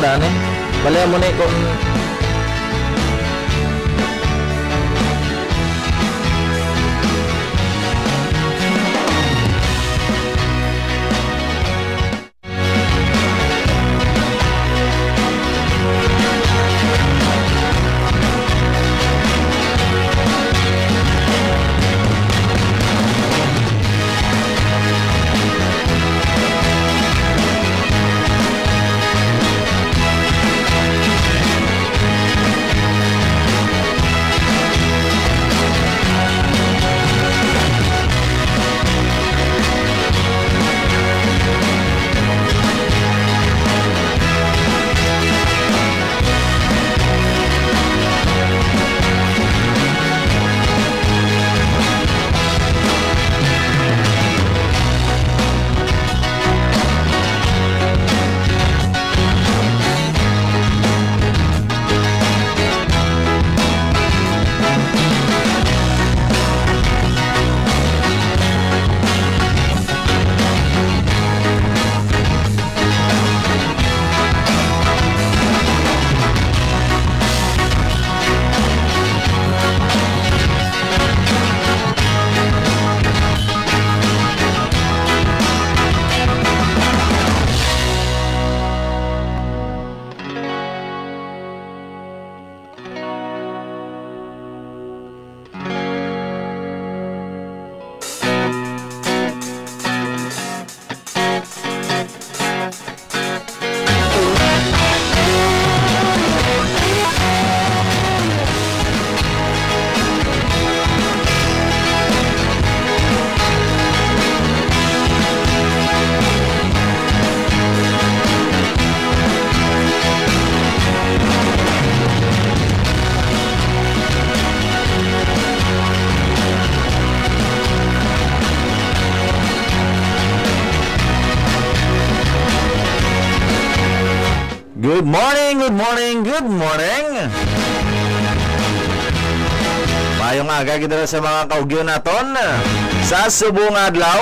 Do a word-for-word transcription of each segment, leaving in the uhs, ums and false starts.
Tani, bali mo ni kung Good morning, good morning, good morning. Mayong aga gid sa mga kaugyon naton sa subong nga adlaw.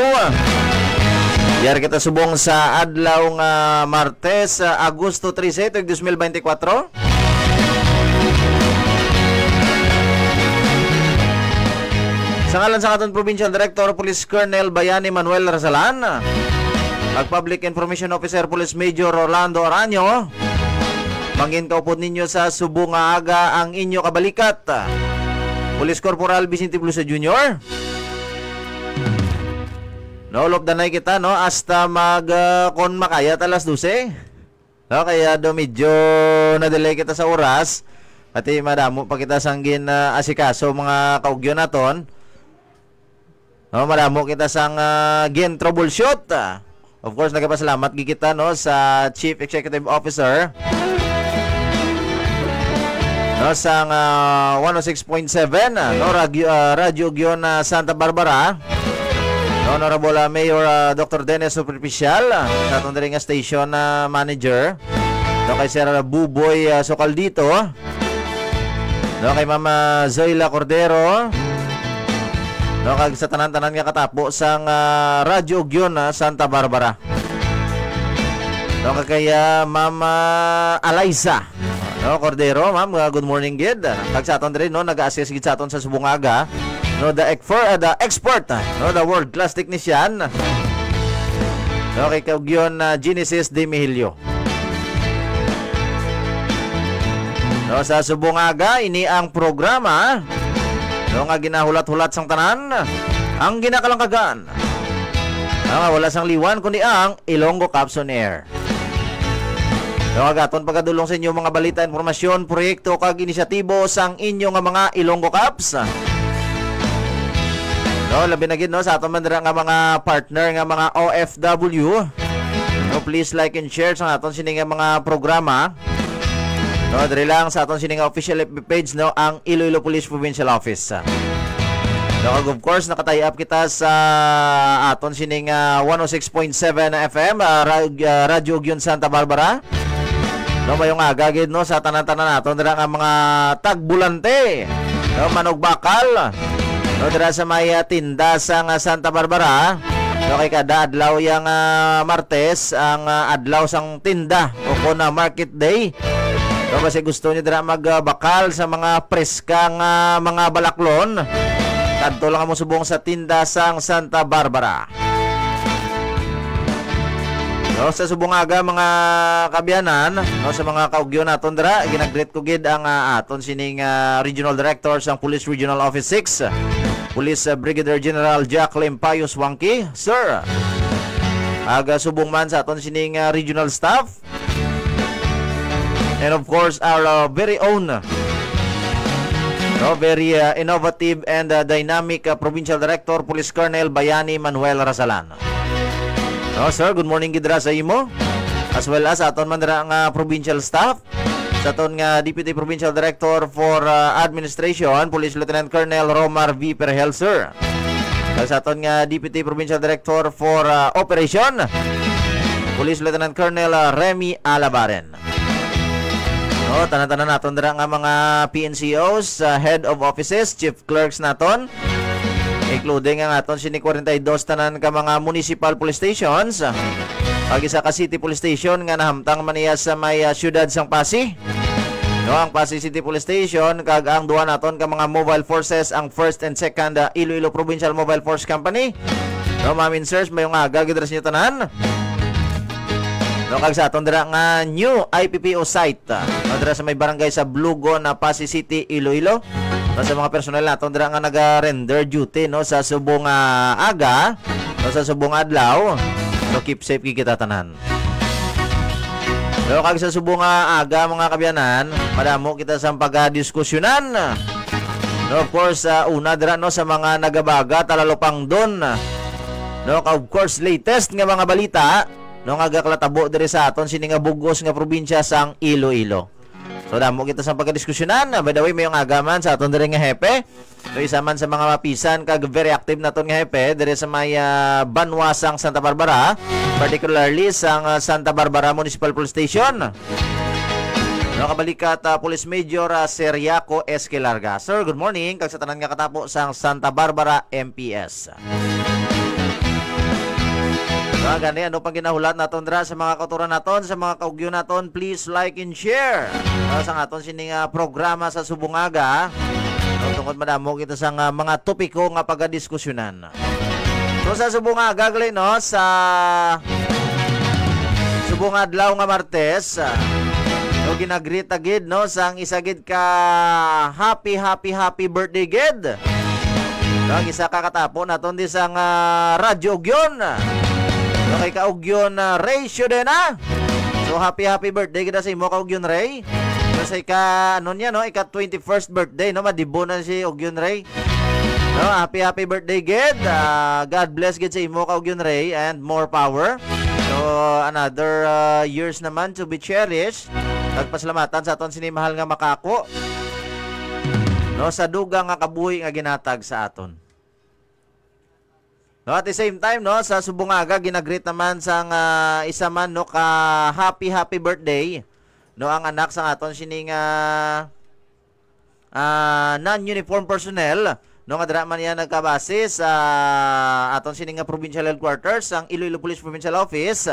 Yari kita subong sa adlaw nga Martes, ah, Agosto trese, tuig dos mil beintikwatro. Sa ngalan sa aton Provincial Director, Police Colonel Bayani Manuel Rasalan, kag Public Information Officer, Police Major Rolando Araño, mangin kaupod ninyo sa subong nga aga ang inyo kabalikat, Police Corporal Vicente Bulosa Junior. No, lopdanay kita, no, hasta mag, ah, kon makaya ta alas dose. No, kaya do medyo na-delay kita sa oras. Pati madamo pa kita sang gin, ah, asikaso, mga kaugyon naton. No, madamo kita sang, ah, gin troubleshoot, ah. Of course, nagapasalamat gid kita, no, sa Chief Executive Officer, no, sang, ah, one oh six point seven, ah, no, Radyo, ah, Radyo Ugyon, ah, Santa Barbara. No, Honorable, ah, Mayor, ah, Doctor Dennis Superficial, ah, sa aton diri nga station, ah, manager. No, kay Sir Buboy, ah, Socaldito. No, kay Mama Zoila Cordero. No, kag sa tanan-tanan nga katapo sang, ah, Radyo Ugyon, ah, Santa Barbara. No, kag kay, ah, Mama Eliza. No, Cordero, ma'am, ah, good morning gid. Kag sa aton diri, no, nag-assist gid sa aton sa subong nga aga. No, the expert, ah, the expert, ah, no, the world class technician. No, kay kaugyon na Genesis de Mihilio. No, sa subong nga aga, ini ang programa, no, nga ginahulat-hulat sang tanan, ang ginakalangkagan, nga wala sang liwan kundi ang Ilonggo Caps on Air. No, kag aton pagadulong sa inyo mga balita, impormasyon, proyekto kag inisyatibo sang inyo nga mga Ilonggo Caps. No, labi na gid, no, sa aton man dira nga mga partner nga mga O F W. No, please like and share sa aton sini nga mga programa. No, diri lang sa aton sini nga official F B page, no, ang Iloilo Police Provincial Office. No, kag of course, naka-tie up kita sa aton sini nga one oh six point seven F M, ah, ra-, ah, Radyo Ugyon Santa Barbara. No, mayong aga gid, no, sa tanan-tanan naton dira nga mga tagbulante. No, manugbakal. No, dira sa may, ah, tinda sa nga Santa Barbara. No, kay kada adlaw yang, ah, Martes ang, ah, adlaw sang tinda o on a market day. So, basi gusto niyo dira magbakal sa mga preska nga mga balaklon, kadto lang mo subong sa tinda sang Santa Barbara. No, sa subong aga, mga kaabyanan, no, sa mga kaugyon naton dira, ginagreet ko gid ang, ah, aton sining, ah, Regional Director sang Police Regional Office six, Police, ah, Brigadier General Jack Limpayo Swangki. Sir, aga subong man sa aton sining, ah, regional staff. And of course, our, uh, very own, no, very, uh, innovative and, uh, dynamic, uh, Provincial Director, Police Colonel Bayani Manuel Rasalan. No, sir, good morning gid ra sa imo. As well as aton man dira nga provincial staff, sa aton nga Deputy Provincial Director for, uh, Administration, Police Lieutenant Colonel Romar V Perhel, sir. Kag sa aton nga Deputy Provincial Director for, uh, Operation, Police Lieutenant Colonel, uh, Remy Alabaren. No, tanan-tanan naton dira nga mga P N C Os, uh, head of offices, chief clerks naton, including ang aton sini forty-two tanan ka mga municipal police stations, uh, kag isa ka city police station nga nahamtang man niya sa may, uh, siyudad sang Passi. No, ang Passi City Police Station kag ang duha naton ka mga mobile forces, ang first and second, uh, Iloilo Provincial Mobile Force Company. No, ma'am and sirs, mayong aga gid ra sa inyo tanan. No, kag sa aton dira nga new I P P O site, ah, no, dira sa may barangay sa Blugo na Passi City, Iloilo. No, sa mga personnel naton dira nga naga-render duty, no, sa subong nga aga, no, sa subong adlaw, no, keep safe gid kita tanan. No, kag sa subong nga aga, mga kaabyanan, madamo kita sang pagadiskusyonan. No, of course, ah, una dira, no, sa mga nagabaga, talalupangdon. No, kag of course, latest nga mga balita, no, nga gakalatabo diri sa aton sini nga bug-os nga probinsya sang Iloilo. So, damo kita sang pagkadiskusyonan. By the way, mayong aga man sa aton diri nga hepe. So, isa man sa mga mapisan kag very active naton nga hepe diri sa may, ah, banwa sang Santa Barbara, particularly sang, ah, Santa Barbara Municipal Police Station. Nakabalikat, ah, Police Major, ah, Seriaco Esquilarga. Sir, good morning. Kag sa tanan nga katapo sang Santa Barbara M P S. Mga gani, ano pang ginahulat naton dira sa mga kauturan naton, sa mga kaugyo naton? Please like and share, ah, sa aton sining, ah, programa sa subong aga. No, tungod madamo kita sa nga mga topiko nga pagadiskusyonan. So, sa subong aga gali, no, sa subong adlaw nga Martes, ah, no, ginagreet ta gid, no, sang isa gid ka happy, happy, happy birthday gid. No, ang isa ka katapo naton di sang, ah, Radyo Ugyon. No, kay Kaugyon, ah, Ray Siodena. So, happy, happy birthday gid sa imo, Kaugyon Ray. So, sa ika, ano niya, no, ika twenty-first birthday, no, madibo na si Ugyon Ray. No, happy, happy birthday gid. Ah, God bless gid sa imo, Kaugyon Ray, and more power. So, another, ah, years naman to be cherished. Nagpasalamatan sa aton sini mahal nga makako, no, sa dugang nga kabuhi nga ginatag sa aton. No, at the same time, no, sa subong aga, ginagreet naman sang, ah, isa man, no, ka happy, happy birthday, no, ang anak sa aton sining, ah, ah, non-uniform personnel, no, nga dira man niya nagkabase sa aton sining nga provincial headquarters, ang Iloilo Police Provincial Office.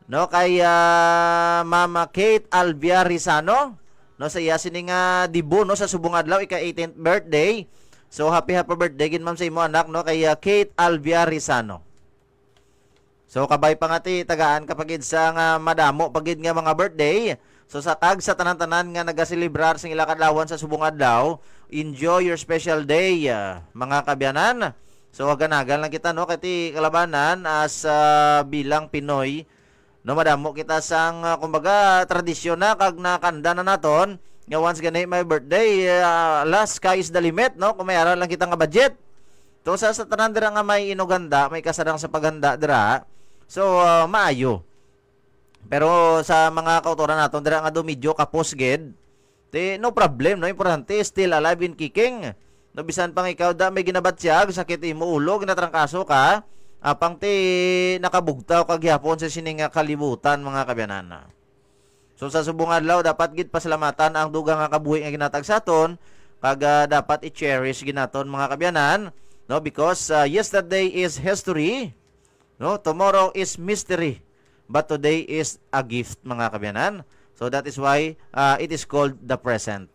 No, kay, ah, Ma'am Kate Alvia Rizano, no, sa iya sini nga debut, no, sa subong adlaw, ika eighteenth birthday. So, happy, happy birthday gid, ma'am, sa imo anak, no, kay, ah, Kate Alvia Rizano. So, kabay pa nga ti tagaan ka pa gid sa nga madamo pa gid nga mga birthday. So, sa kag sa tanan-tanan nga nagaselebrar sing ila kadlawan sa subong adlaw, enjoy your special day, ah, mga kaabyanan. So, aganagan lang kita, no, kay ti kalabanan as, ah, bilang Pinoy, no, madamo kita sang, ah, kumbaga, tradisyon na kag nakanda na naton nga once gani may birthday, ah, ala, sky is the limit, no? Kung may ara lang kita nga budget. To sa, sa tanan dira nga may inuganda, may kasarang sa paghanda dira. So, ah, maayo. Pero sa mga kautoran naton dira nga do medyo kapos gid, ti, no problem, no? Importante, still alive and kicking. No, bisan pa nga ikaw da may ginabatyag, sakit imo ulo, ginatrangkaso ka, apang ti nakabugtaw ka gihapon sa sini nga kalibutan, mga kaabyanan. So, sa subong adlaw, dapat gid pasalamatan ang dugang nga kabuhi nga ginatag sa aton, kag, ah, dapat i-cherish gid naton, mga kaabyanan, no? Because, ah, yesterday is history, no? Tomorrow is mystery. but today is a gift, mga kaabyanan. So that is why, ah, it is called the present.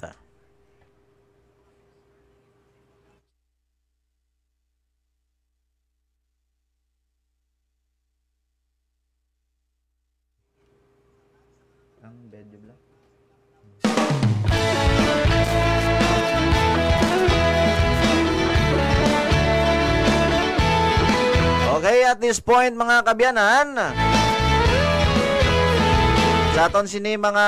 Ang video bla. Okay, at this point, mga kaabyanan, sa aton sini mga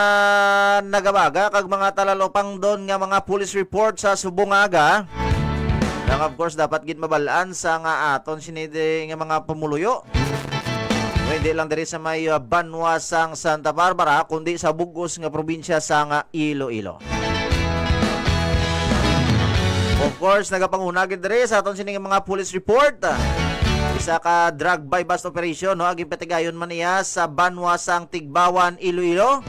nagabaga kag mga talalupangdon nga mga police report sa subong nga aga, lang, of course, dapat gid mabal-an sa nga aton sini di nga mga pumuluyo. No, hindi lang diri sa may, uh, banwa sang Santa Barbara, kundi sa bug-os nga probinsya sang, uh, Iloilo. Of course, nagapanguna gid diri sa aton sini nga mga police report, uh, isa ka drug buy-bust operation, no, ang ginpatigayon man niya sa banwa sang Tigbawan, Iloilo.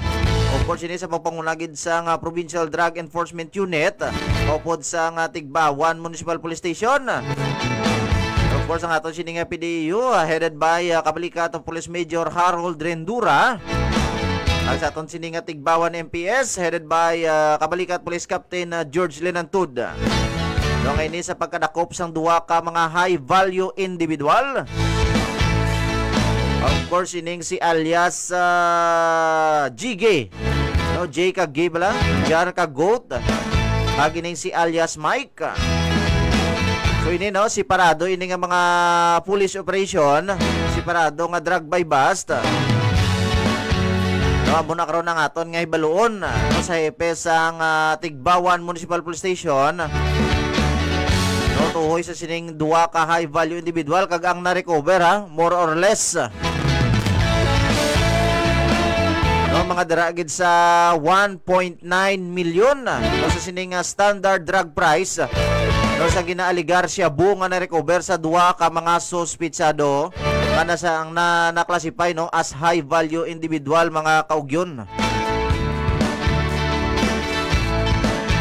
Of course, ini sa pagpanguna gid sang, uh, Provincial Drug Enforcement Unit, uh, upod sang, uh, Tigbawan Municipal Police Station. Of course, ang aton sini nga P D E U, uh, headed by, uh, Kabalikat Police Major Harold Rendura. Ang sa aton sini nga Tigbawan M P S, headed by, uh, Kabalikat Police Captain, uh, George Lenantud. No, nga ini sa pagkadakop sang duha ka mga high value individual. Of course, ining si alias, uh, G G. No, J kag G bala, Jar kag Goat. Kag ining si alias Mike. So ini, no, separado ini nga mga police operation, separado nga drug buy-bust. No, amo na karon ang aton nga hibaluon, no, sa hepe sang, ah, Tigbawan Municipal Police Station. No, tuhoy sa sining duha ka high value individual kag ang na-recover, ha, more or less, no, mga dira gid sa one point nine milyon, no, sa sining, ah, standard drug price, no, sa ginaaligar shabu nga na-recover sa duha ka mga suspitsado nga na sa, ang na, na-classify, no, as high value individual, mga kaugyon.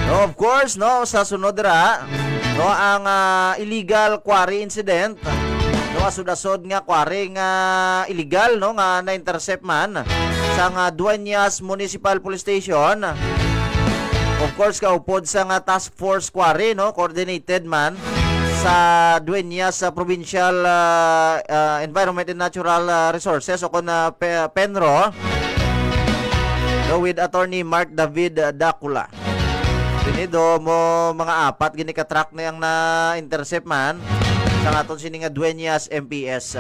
No, of course, no, sa sunod ra, no, ang, ah, illegal quarry incident, no, asod-asod nga quarry nga illegal, no, nga na-intercept man sa nga Dueñas Municipal Police Station. Of course, kaupod sa nga task force quarry, no, coordinated man sa Dueñas, sa Provincial, ah, ah, Environment and Natural, ah, Resources o kon, ah, Pe-, PENRO, no, with Attorney Mark David Dacula. Sini do mo mga apat gini ka truck ni ang na-intercept man sa aton sini nga Dueñas M P S.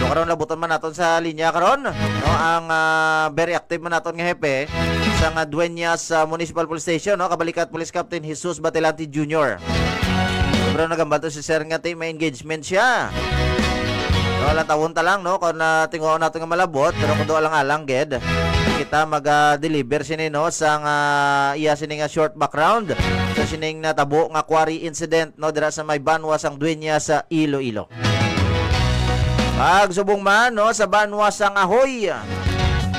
So karon labuton man naton sa linya karon, no, ang, ah, very active man naton nga hepe sa nga Dueñas, ah, Municipal Police Station, no, Kabalikat Police Captain Jesus Batelante Junior. Pero nagambal to si Sir nga ti may engagement siya. No, alang tawon ta lang, no, kung, ah, tinguhaon nato nga malabot, pero kung do alang-alang gid, kita mag, ah, deliver sini, no, sa nga iya sini nga short background sa sining natabo nga quarry incident, no, dira sa may banwa sang Dueñas sa Iloilo. Pagsubong man, no, sa banwa sang Ahoy,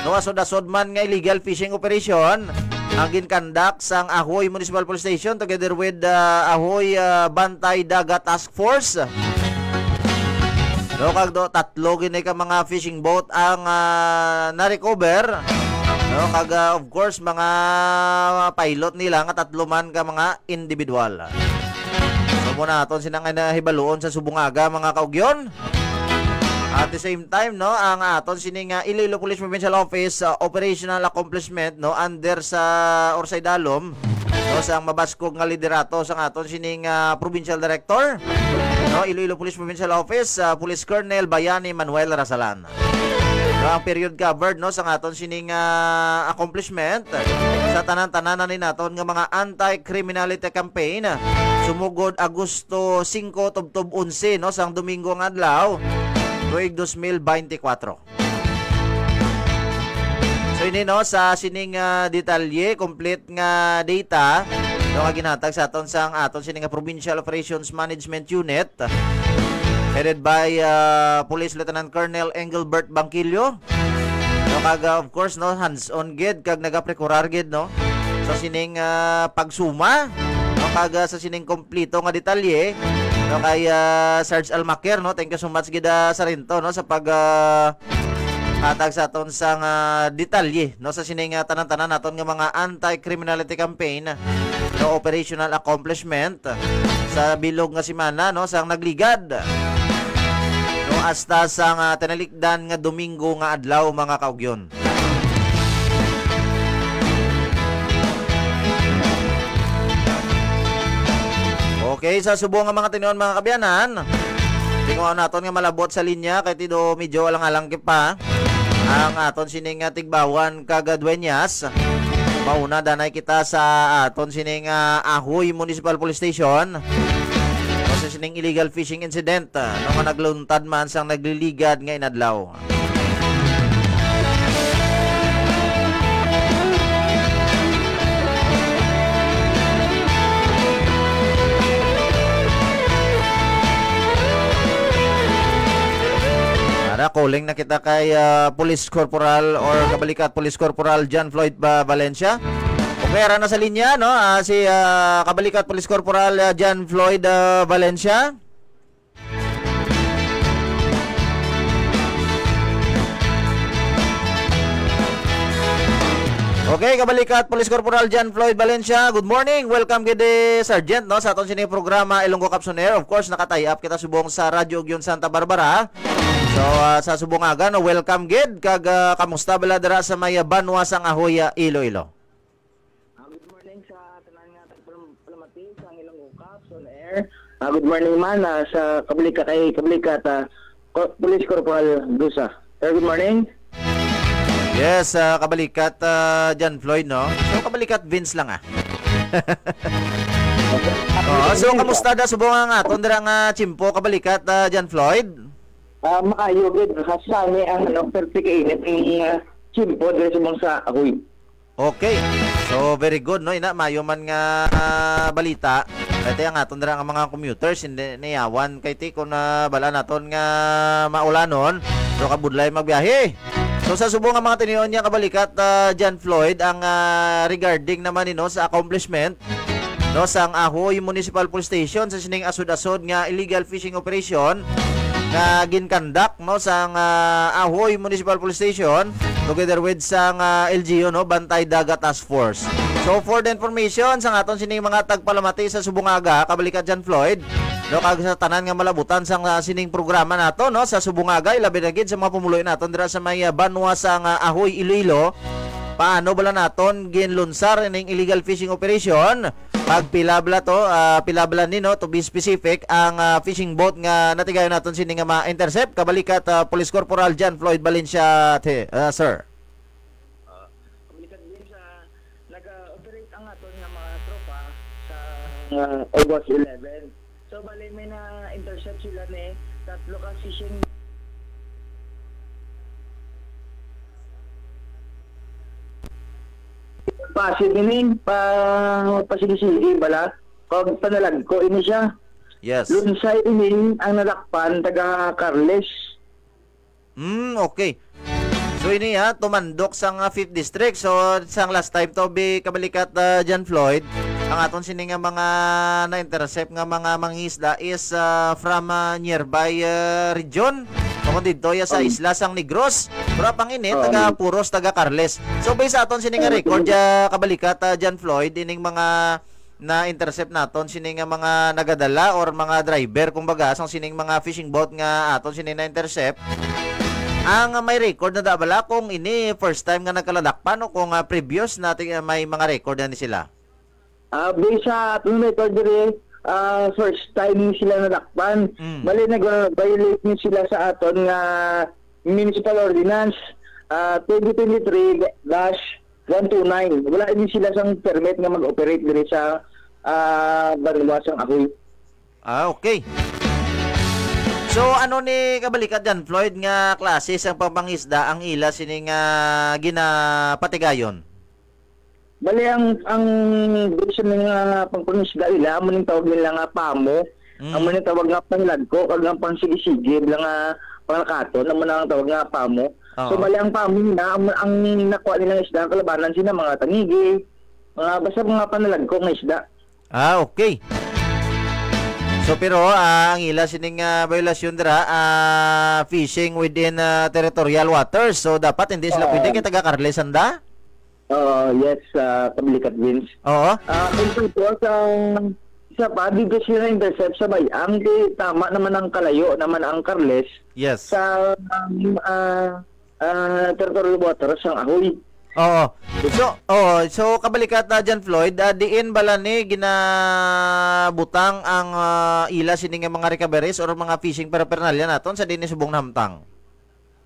no, asod-asod man nga illegal fishing operation ang ginkandak sang Ahoy Municipal Police Station together with, ah, Ahoy, ah, Bantay Dagat Task Force. No, kag do, tatlo gini ka mga fishing boat ang, ah, na-recover. No, kag, ah, of course, mga pilot nila nga tatlo man ka mga individual. So, muna aton sina nga nahibaluon sa subong aga, mga kaugyon. At the same time, no, ang aton sini nga Iloilo Police Provincial Office, uh, operational accomplishment, no, under sa, or sa idalom, no, sa mabaskog nga liderato sa aton sining, uh, provincial director, no, Iloilo Police Provincial Office, uh, Police Colonel Bayani Manuel Rasalan. No, ang period covered, no, sa aton sining, ah, accomplishment sa tanan-tanan na ni naton nga mga anti-criminality campaign sumugod Agosto singko tubtob onse, no, sang Domingo nga adlaw, tuig dos mil beintikwatro. So ini, no, sa sining, ah, detalye, complete nga data, no, nga ginhatag sa aton sang aton sini nga Provincial Operations Management Unit, headed by, ah, Police Lieutenant Colonel Engelbert Bangkilio. No, kag, ah, of course, no, hands-on gid kag nagaprokurar gid, no, sa sining, ah, pagsuma, no, kag, ah, sa sining kompleto nga detalye, no, kay, ah, Sarge Almaquer, no. Thank you so much gid, ah, Sargento, no, sa pag, ah, Hatag sa aton sang, ah, detalye, no, sa sining, ah, tanan-tanan naton nga mga anti-criminality campaign, no, operational accomplishment sa bilog nga semana, no, sang nagligad, no, hasta sang, ah, tinalikdan nga Domingo nga adlaw, mga kaugyon. Okay, sa subong nga mga tinuon, mga kaabyanan, tingnan naton nga malabot sa linya kay ti do medyo alang-alang pa ang aton sining, ah, Tigbauan kag, ah, Dueñas. Mauna danay kita sa aton sining, ah, Ahoy Municipal Police Station. O sa sining illegal fishing incident, ah, no, nga nagluntad man sang nagliligad nga inadlaw. Ara, calling na kita kay, ah, Police Corporal or Kabalikat Police Corporal John Floyd Ba-, Valencia. Okay, ara na sa linya, no? Ah, si, ah, Kabalikat Police Corporal, ah, John Floyd, ah, Valencia. Okay, Kabalikat Police Corporal John Floyd Valencia. Good morning. Welcome gid, eh, Sergeant, no, sa aton sini programa Ilonggo Caps on Air. Of course, naka-tie up kita subong sa Radyo Ugyon Santa Barbara. So, ah, sa subong aga, no, welcome gid. Kag, ah, kamusta bala dira sa may, ah, banwa sang Ahoy, ah, Iloilo? Ah, good morning sa tanan nga tagpalam-, palamati sa Ilonggo Caps on Air. Ah, good morning man, ah, sa Kabalika-, kay Kabalikat, ah, Co-, Police Corporal Dusa. Sir, good morning. Yes, ah, Kabalikat, ah, John Floyd, no? So, Kabalikat Vince lang, ah. Oo, so, kamusta da subong ang aton dira nga tiyempo, Kabalikat, ah, John Floyd? Ah, maayo gid, ha, sunny ang, ano, perti kainit ang, ah, tiyempo diri subong sa Ahoy. Okay. So, very good, no? Ina, mayo man nga, ah, balita. Kay ang aton dira nga mga commuters, hindi niyawan kay ti kung, ah, bala naton nga maulanon, pero kabudlay magbiyahe. So, sa subong nga mga tinion niya, Kabalikat, ah, John Floyd, ang, ah, regarding naman, you know, sa accomplishment, no, sang Ahoy Municipal Police Station sa sining asod-asod nga illegal fishing operation nga ginkandak, no, sang, ah, Ahoy Municipal Police Station together with sang, ah, L G U, no, Bantay Dagat Task Force. So, for the information sang aton sining mga tagpalamati sa subong aga, Kabalikat John Floyd, no, kag sa tanan nga malabutan sang, ah, sining programa nato, no, sa subong aga, ilabi na gid sa mga pumuloy naton dira sa may, ah, banwa sang, ah, Ahoy, Iloilo, paano bala naton ginlunsar ining illegal fishing operation? Pag pila bala to, ah, pila bala ni, no, to be specific, ang, ah, fishing boat nga natigayon naton sini nga ma-intercept, Kabalikat, ah, Police Corporal John Floyd Valencia, te-, ah, sir. Ah, Kabalikat din sa nag-operate ang aton nga mga tropa sa, ah, August eleven. So, bali, may na-intercept sila ni tatlo ka fishing. Pasig ini, pa, pasigi-sigi bala. Kag panalagko ini siya. Yes. Lunsay ini ang nadakpan, taga Carles. Mm, okay. So, ini, ha, tumandok sang, ah, Fifth District. So, sang last time to be Kabalikat, ah, John Floyd, ang aton sini nga mga na-intercept nga mga mangisda is, ah, from, ah, nearby, ah, region. Kung dito ya sa Um, isla sang Negros. Pero pang ini, um, taga Puros, taga Carles. So, based sa aton sini nga um, record, ya, Kabalikat, ah, John Floyd, ining mga na-intercept naton sini nga mga nagadala or mga driver, kumbaga, sang sining mga fishing boat nga aton sini na-intercept. Ang may record na da bala kung ini first time nga nagkaladakpan o kung, ah, previous na ti-, may mga record na ni sila? Ah, based sa aton record diri, ah, first time ni sila nadakpan. Mm. Bali, nag-violate ni sila sa aton nga municipal ordinance, ah, twenty twenty-three dash one two nine. Wala ini sila sang permit nga mag-operate diri sa, ah, banwa sang Ahoy. Ah, okay. So, ano ni Kabalikat John Floyd nga klase sang pagpangisda ang ila sini nga ginapatigayon? Bali, ang, ang version nga pagpangisda nila, amo ning tawag nila nga pamo. Mm. Amo ning tawag nga panglagko, kag ang pangsigi-sigi, bala nga panglakaton, amo na ang tawag nga pamo. So, Oo. Bali, ang pamo nila, ang, ang nakuha nilang isda, ang kalabanan sila, mga tangigi, mga, basta mga panalagko nga isda. Ah, okay. So, pero, ah, ang ila sining, ah, violasyon dira, ah, fishing within, ah, territorial waters. So, dapat hindi sila Oo. pwede kay taga Carles sanda? Oo, yes, ah, Kablikat Vince. Oo. Ah, kung sa, sa, sa pa, dito sila intercept sa Bayang, di tama naman ang kalayo naman ang Carles Yes. sa, um, ah, ah, territorial waters sang Ahoy. Oo. So, oo, so kabalikat na John Floyd, ah, diin bala ni ginabutang ang, ah, ila sini nga mga recoveries or mga fishing paraphernalia naton sa diin ni subong nahamtang?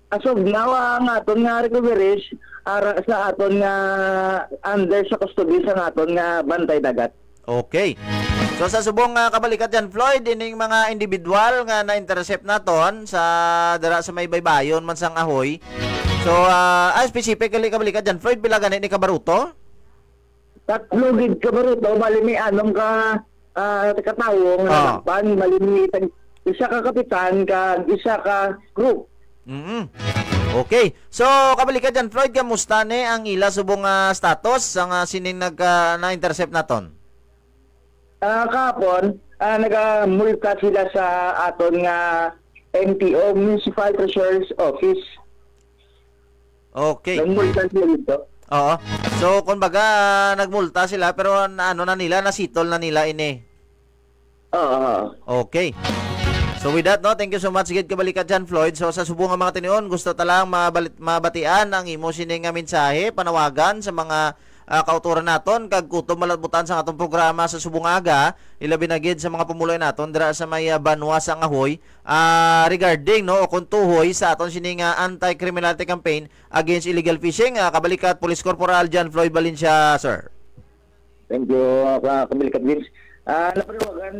As of now, ah, ang aton nga recoveries, ara sa aton nga under sa custody sa aton nga bantay dagat. Okay. So sa subong nga kabalikat John Floyd, ining mga individual nga na-intercept naton sa dira sa may baybayon man sang Ahoy. So ah, ah, specifically kabalikat John Floyd, pila gani ni kabaruto? Tatlo gid kabaruto, bali may anom ka, ah, katawo nga Ah. natakpan, bali may tag-, isa ka kapitan kag isa ka crew. Mm. Okay. So, kabalikat John Floyd, kamusta ni ang ila subong nga status sang, ah, sining nag, ah, na-intercept naton? Ah, kahapon, ah, nagamulta sila sa aton nga M T O, Municipal Treasurer's Office. Okay. Nagmulta sila dito. Oo. So, kumbaga, nagmulta sila, pero na-, ano na nila, nasitol na nila ini. Oo. Okay. So with that, no, thank you so much gid kabalikat John Floyd. So sa subong nga mga tinion, gusto ta lang mabalit-, mabatian ang imo sini nga mensahe, panawagan sa mga, ah, kautoran naton kag kutob malatbutan sa atong programa sa subong nga aga, ilabi na gid sa mga pumuluyo naton dira sa may, ah, banwa sang Ahoy, ah, regarding, no, o kung tuhoy sa aton sini nga anti-criminality campaign against illegal fishing, ah, kabalikat Police Corporal John Floyd Valencia, sir. Thank you, ka-, Kablikat Vince. Ah, napanawagan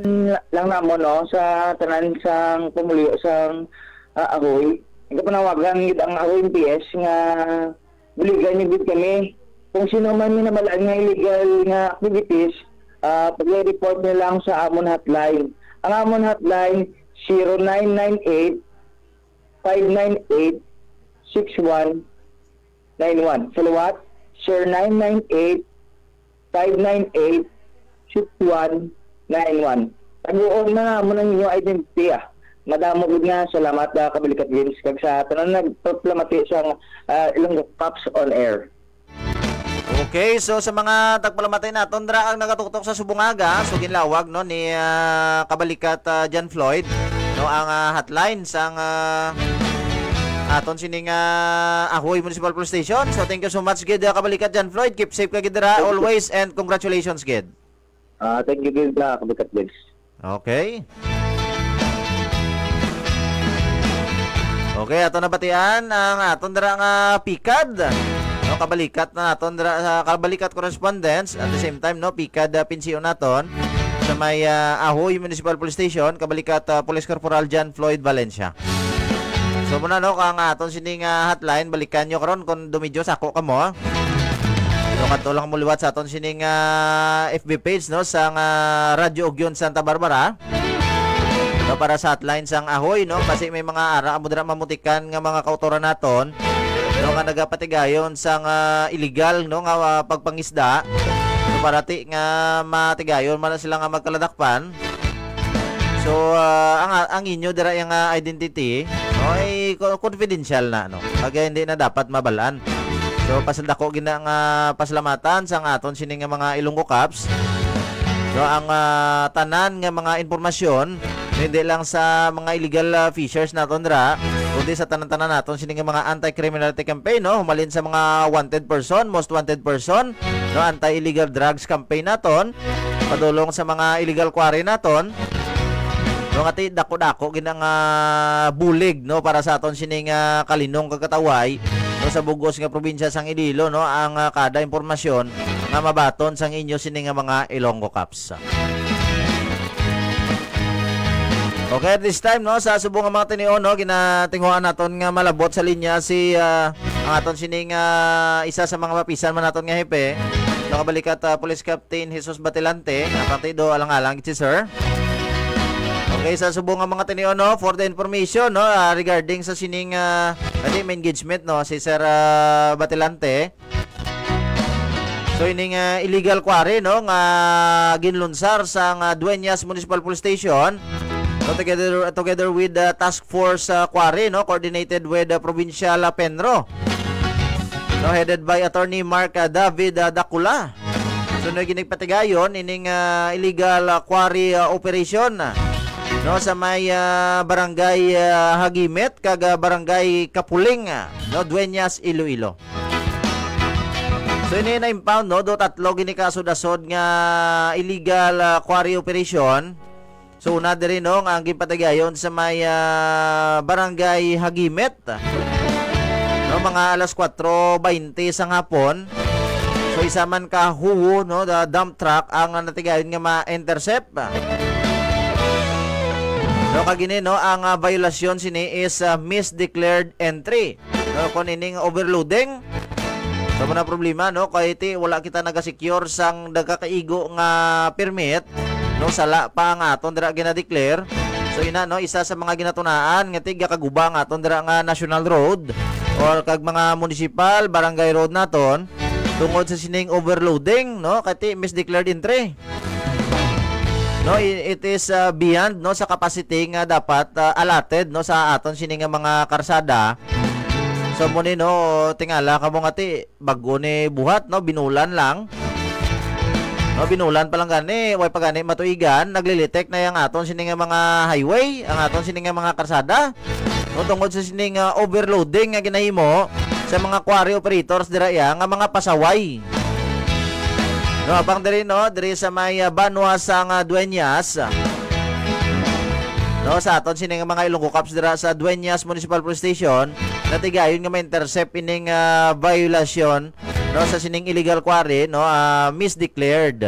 lang namon, no, sa tanan sang pumuluyo sang, ah, Ahoy. Ang kapanawagan gid ang Ahoy M P S nga buligan niyo gid kami. Kung sino man may nabal-an nga illegal nga activities, ah, pag-report niyo lang sa amon hotline. Ang amon hotline, zero nine nine eight, five nine eight, six one nine one. Sa liwat, zero nine nine eight, five nine eight, six one nine one. Taguon na namon ang inyong identity, ah. Madamo gid nga salamat, ah, Kablikat Vince, kag sa tanan nagpalamati sa, ah, Ilonggo Cops on Air. Okay, so sa mga tagpalamati naton dira ang nagatuktok sa subong nga aga, so ginlawag, no, ni, ah, Kabalikat, ah, John Floyd, no, ang, ah, hotline sang, ah, aton sining, ah, Ahoy Municipal Police Station. So thank you so much gid, ah, Kabalikat John Floyd. Keep safe ka gid dira Thank you. always and congratulations gid. Ah, thank you gid, ah, Kabalikat Vince. Okay. Okay, ato nabatian ang aton dira nga pikad. No, kabalikat na aton dira sa kabalikat correspondence. At the same time, no, pikad, ah, pinsiyon naton sa may, ah, Ahoy Municipal Police Station, kabalikat, ah, Police Corporal John Floyd Valencia. So muna, no, kang aton sining, ah, hotline, balikan nyo karon kung dumidyo sa ako kamo. So kadto lang mo liwat sa aton sining, ah, F B page, no, sang, ah, Radyo Ugyon Santa Barbara. No, para sa hotline sang Ahoy, no, kasi may mga ara mo dira mamutikan nga mga kautoran naton, no, nga nagapatigayon sang, ah, illegal, no, nga, ah, pagpangisda. So parati nga matigayon man sila nga magkaladakpan. So, ah, ang, ang inyo dira yung, ah, identity, no, ay co-, confidential na, no? Kag hindi na dapat mabalaan. So, pasal dako gina nga pasalamatan sa nga aton sini nga mga Ilonggo Cops. No, ang, ah, tanan nga mga impormasyon, hindi lang sa mga illegal, ah, fishers naton dira, kundi sa tanan-tanan naton sini nga mga anti-criminality campaign, no? Humalin sa mga wanted person, most wanted person, no, anti-illegal drugs campaign naton, padulong sa mga illegal quarry naton, no, nga ti dako-dako gid ang, ah, bulig, no, para sa aton sining, ah, kalinong kag katawhay, no, sa bug-os nga probinsya sang Iloilo, no, ang, ah, kada impormasyon nga mabaton sang inyo sini nga mga Ilonggo Cops. Okay, at this time, no, sa subong nga mga tinion, no, ginatinguhaan naton nga malabot sa linya si, ah, ang aton sining, ah, isa sa mga mapisan man naton nga hepe, no, kabalikat, ah, Police Captain Jesus Batilante, nga partido, alang-alang gid si sir. Okay, sa subong nga mga tinion, no, for the information, no, ah, regarding sa sining, ah, kani may engagement, no, si Sir, ah, Batilante. So, ining, ah, illegal quarry, no, nga ginlunsar sang, ah, Dueñas Municipal Police Station, no, together, together with, ah, Task Force, ah, Quarry, no, coordinated with, ah, Provincial, ah, PENRO, no, headed by Attorney Mark, ah, David, ah, Dacula. So, no, ginigpatigayon ining, ah, illegal, ah, quarry, ah, operation, ah, no, sa may, ah, barangay, ah, Hagimet kag, ah, barangay Kapuling, ah, no, Dueñas, Iloilo. So, ini na-impound, no, do tatlo gini ka asod-asod nga illegal, ah, quarry operation. So, una diri, no, nga ang ginpatigayon sa may, ah, barangay Hagimet, no, mga alas kuwatro baynte sang hapon. So, isa man ka huwo, no, the dump truck ang natigayon nga ma-intercept. No, kag ini, no, ang, ah, violasyon sini is, ah, misdeclared entry. No, kung ining overloading, so, mo na problema, no, kay ti wala kita nagasecure sang nagakaigo nga permit, no, sala pa ang aton dira ginadeclare. So, ina, no, isa sa mga ginatunaan nga tigakaguba ang aton dira nga national road or kag mga municipal, barangay road naton tungod sa sining overloading, no, kay ti misdeclared entry. No, i-, it is, uh, beyond, no, sa capacity nga dapat, uh, allotted, no, sa aton sini nga mga karsada. So, mo ni, no, tingala kamo nga ti bag-o ni buhat, no, binulan lang. No, binulan pa lang gani, way pa gani matuigan, naglilitik na yang aton sini nga mga highway, ang aton sini nga mga karsada. No, tungod sa sining, ah, overloading nga ginahimo sa mga quarry operators dira iya nga mga pasaway. No, apang diri, no, diri sa may, ah, banwa sang, ah, Dueñas. No, sa aton sini nga mga Ilonggo Cops dira sa Dueñas Municipal Police Station, natigayon nga ma-intercept ining, ah, violasyon, no, sa sining illegal quarry, no, ah, misdeclared.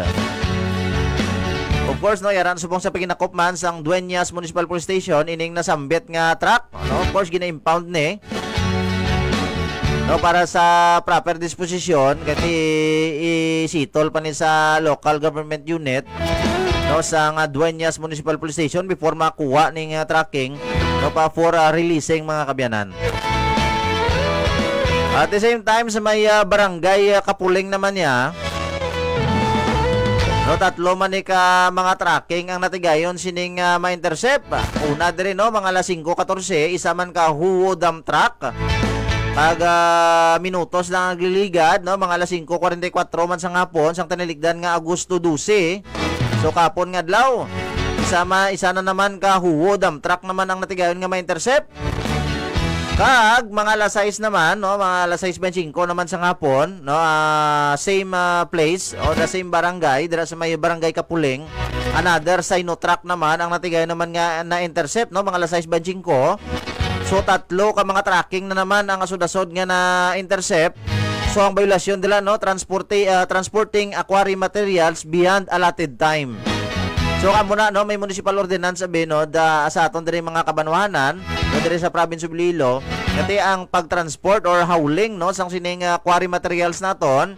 Of course, no, yara na subong sa paginakop man sang Dueñas Municipal Police Station ining nasambit nga truck, no? Of course, gina-impound ni, no, para sa proper disposition, kay i-settle pa ni sa local government unit, no, sang Dueñas Municipal Police Station before makuha ning, ah, tracking, no, pa for, ah, releasing, mga kabyanan. At the same time, sa may, ah, barangay, ah, Kapuling naman niya, no, tatlo man ni ka mga tracking ang natigayon sining, ah, ma-intercept. Una diri, no, mga alas singko katorse, isa man ka Huo dump truck. Pag, ah, minutos lang ang liligad, no, mga alas singko kwarenta y kwatro man sang hapon, sang tinalikdan nga Agosto dose. So, kapon nga adlaw, isa ma-, isa na naman ka Huo dump truck naman ang natigayon nga ma-intercept. Kag mga alas sais naman, no, mga alas sais bente singko naman sang hapon, no, ah, same, ah, place or the same barangay, dira sa may barangay Kapuling, another Sinotruk naman ang natigayon naman nga na-intercept, no, mga alas sais bente singko. So, tatlo ka mga tracking na naman ang asod-asod nga na-intercept. So, ang violasyon nila, no, transporte-, ah, transporting a quarry materials beyond allotted time. So, amo na, no, may municipal ordinance abi, no, da, sa aton diri mga kabanwahanan, no, diri sa province of Iloilo, kati ang pag-transport or hauling, no, sang sining, ah, quarry materials naton,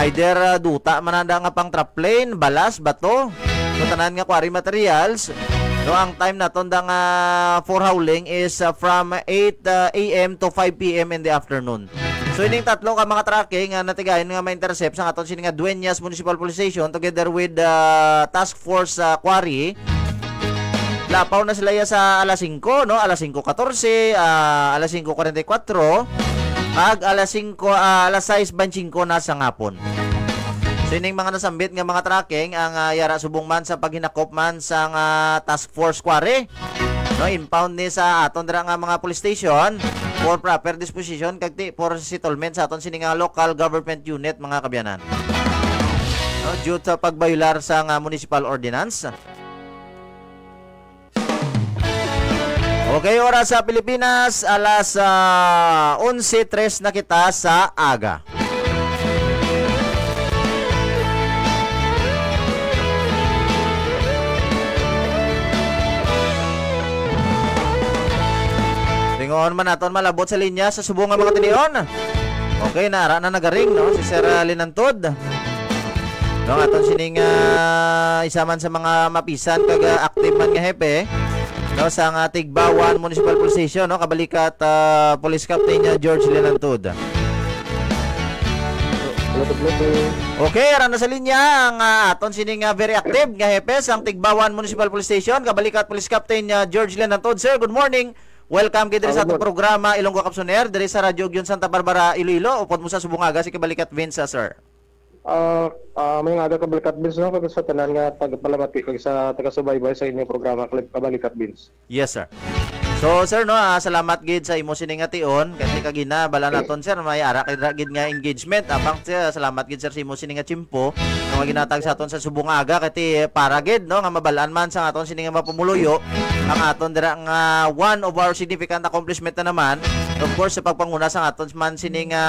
either, ah, duta man anda nga pang trap plane, balas, bato, no, tanan nga quarry materials, no, ang time naton da nga for hauling is, ah, from eight, ah, A M to five P M in the afternoon. So, ining tatlo ka mga tracking nga natigayon nga ma-intercept sa aton sini nga Dueñas Municipal Police Station together with, ah, Task Force, ah, Quarry. Lapaw na sila ya sa alas singko, no? Alas singko katorse, ah, alas singko kwarenta y kwatro, kag alas singko, ah, alas sais bente singko na sa ngapon. So, ining mga nasambit nga mga tracking ang, ah, yara subong man sa paghinakop man sa nga Task Force Quarry. No, impound ni sa aton dira nga mga police station for proper disposition kag ti for settlement sa aton sini nga local government unit, mga kabyanan. No, due sa pagbayular sa nga municipal ordinance. Okay, oras sa Pilipinas, alas, ah, onse tres na kita sa aga. Lingon man naton malabot sa linya sa subong nga mga tinion. Okay, nara na nagaring, no? Si Sir, ah, Linantod. No, aton sining, ah, isa man sa mga mapisan kag, ah, active man nga hepe, no, sa nga Tigbauan Municipal Police Station, no, kabalikat, ah, Police Captain, ah, George Linantod. Hello, good morning. Okay, ara na sa linya ang, ah, aton sining, ah, very active nga hepe sang Tigbawan Municipal Police Station, kabalikat Police Captain, ah, George Len Antod. Sir, good morning. Welcome gid diri Ah, sa good atong morning. programa, Ilonggo Kapsuner, diri sa Radyo Ugyon Santa Barbara, Iloilo. Upod mo sa subong nga aga, si kabalikat Vince, ah, sir. Ah, ah, may nga aga, kabalikat Vince, no, kag sa tanan nga tagapalamati kag sa taga-subaybay sa inyong programa, Kab-, Kabalikat Vince. Yes, sir. So, sir, no, ah, salamat gid sa imo sini nga tion. Kasi kagina, bala naton, sir, may ara kay ra gid nga engagement. Apang, sir, salamat gid, sir, sa imo sini nga tiyempo nga ginatag sa aton sa subong nga aga. Kay para gid, no, nga mabalaan man sa aton sini nga mapumuluyo ang aton dira nga one of our significant accomplishment na naman. Of course, sa pagpanguna sa aton man sini nga,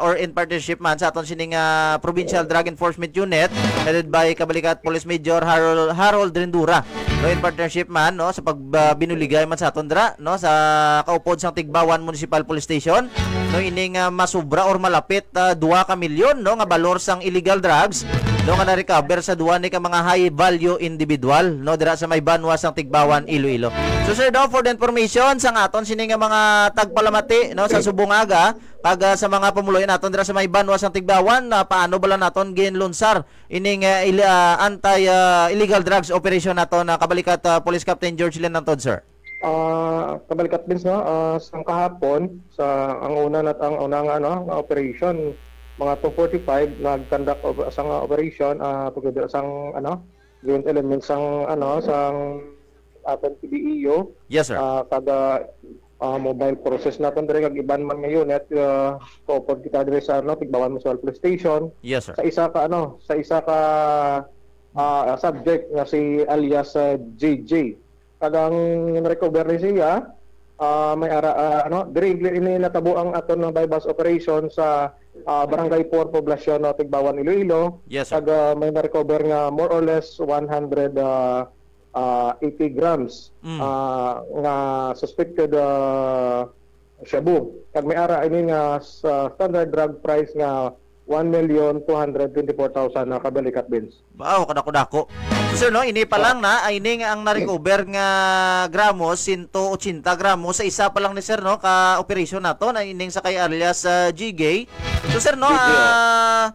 or in partnership man sa aton sini nga Provincial Drug Enforcement Unit, headed by Kabalikat Police Major Harold, Harold Rendura. No, in partnership man, no, sa pagbinuligay man sa aton dira, no, sa kaupod sang Tigbawan Municipal Police Station, no, ining, ah, masubra or malapit, ah, dua ka milyon, no, nga balor sang illegal drugs, no, nga na-recover sa dua ni ka mga high value individual, no, dira sa may banwa sang Tigbawan, Iloilo. So, sir, daw, for the information sang aton sini nga mga tagpalamati, no, sa subong nga aga, kag, ah, sa mga pumuluyo naton dira sa may banwa sang Tigbawan, na paano bala naton ginlunsar ining, ah, ili-, ah, anti, ah, illegal drugs operation naton, ah, kabalikat, ah, Police Captain George Len Antod, sir? Ah, kabalikat Vince, no, ah, sang kahapon, sa, ang una nat-, ang una nga, ano, nga operation, mga two forty-five, nag-conduct of, sang, ah, operation, ah, together sang, ano, joint elements sang, ano, sang aton P D E U. Yes, sir. Ah, kag, ah, ah, mobile forces naton diri kag iban man nga unit, ah, kaupod kita diri sa, ano, Tigbawan Municipal Police Station. Yes, sir. Sa isa ka, ano, sa isa ka, ah, subject nga si alias, ah, J J. Kag ang recover ni siya, ah, may ara, ah, ano, diri ini natabo ang aton nga buy-bust operation sa, ah, Barangay four, Poblacion, no, Tigbawan, Iloilo. Yes, sir. Kag, ah, may na-recover nga more or less one hundred, ah, ah, eighty grams, Mm. ah, nga suspected, ah, shabu. Kag may ara ini nga sa standard drug price nga one million two hundred twenty-four thousand na, kabalikat Vince. Wow, kadako-dako. So, sir, no, ini pa Ah. lang na, ay ini nga ang na-recover nga gramos, sento ochenta gramos, sa isa pa lang ni sir, no, ka operation nato, na ining sa kay alias, ah, G G. So, sir, no, G G, oh. ah,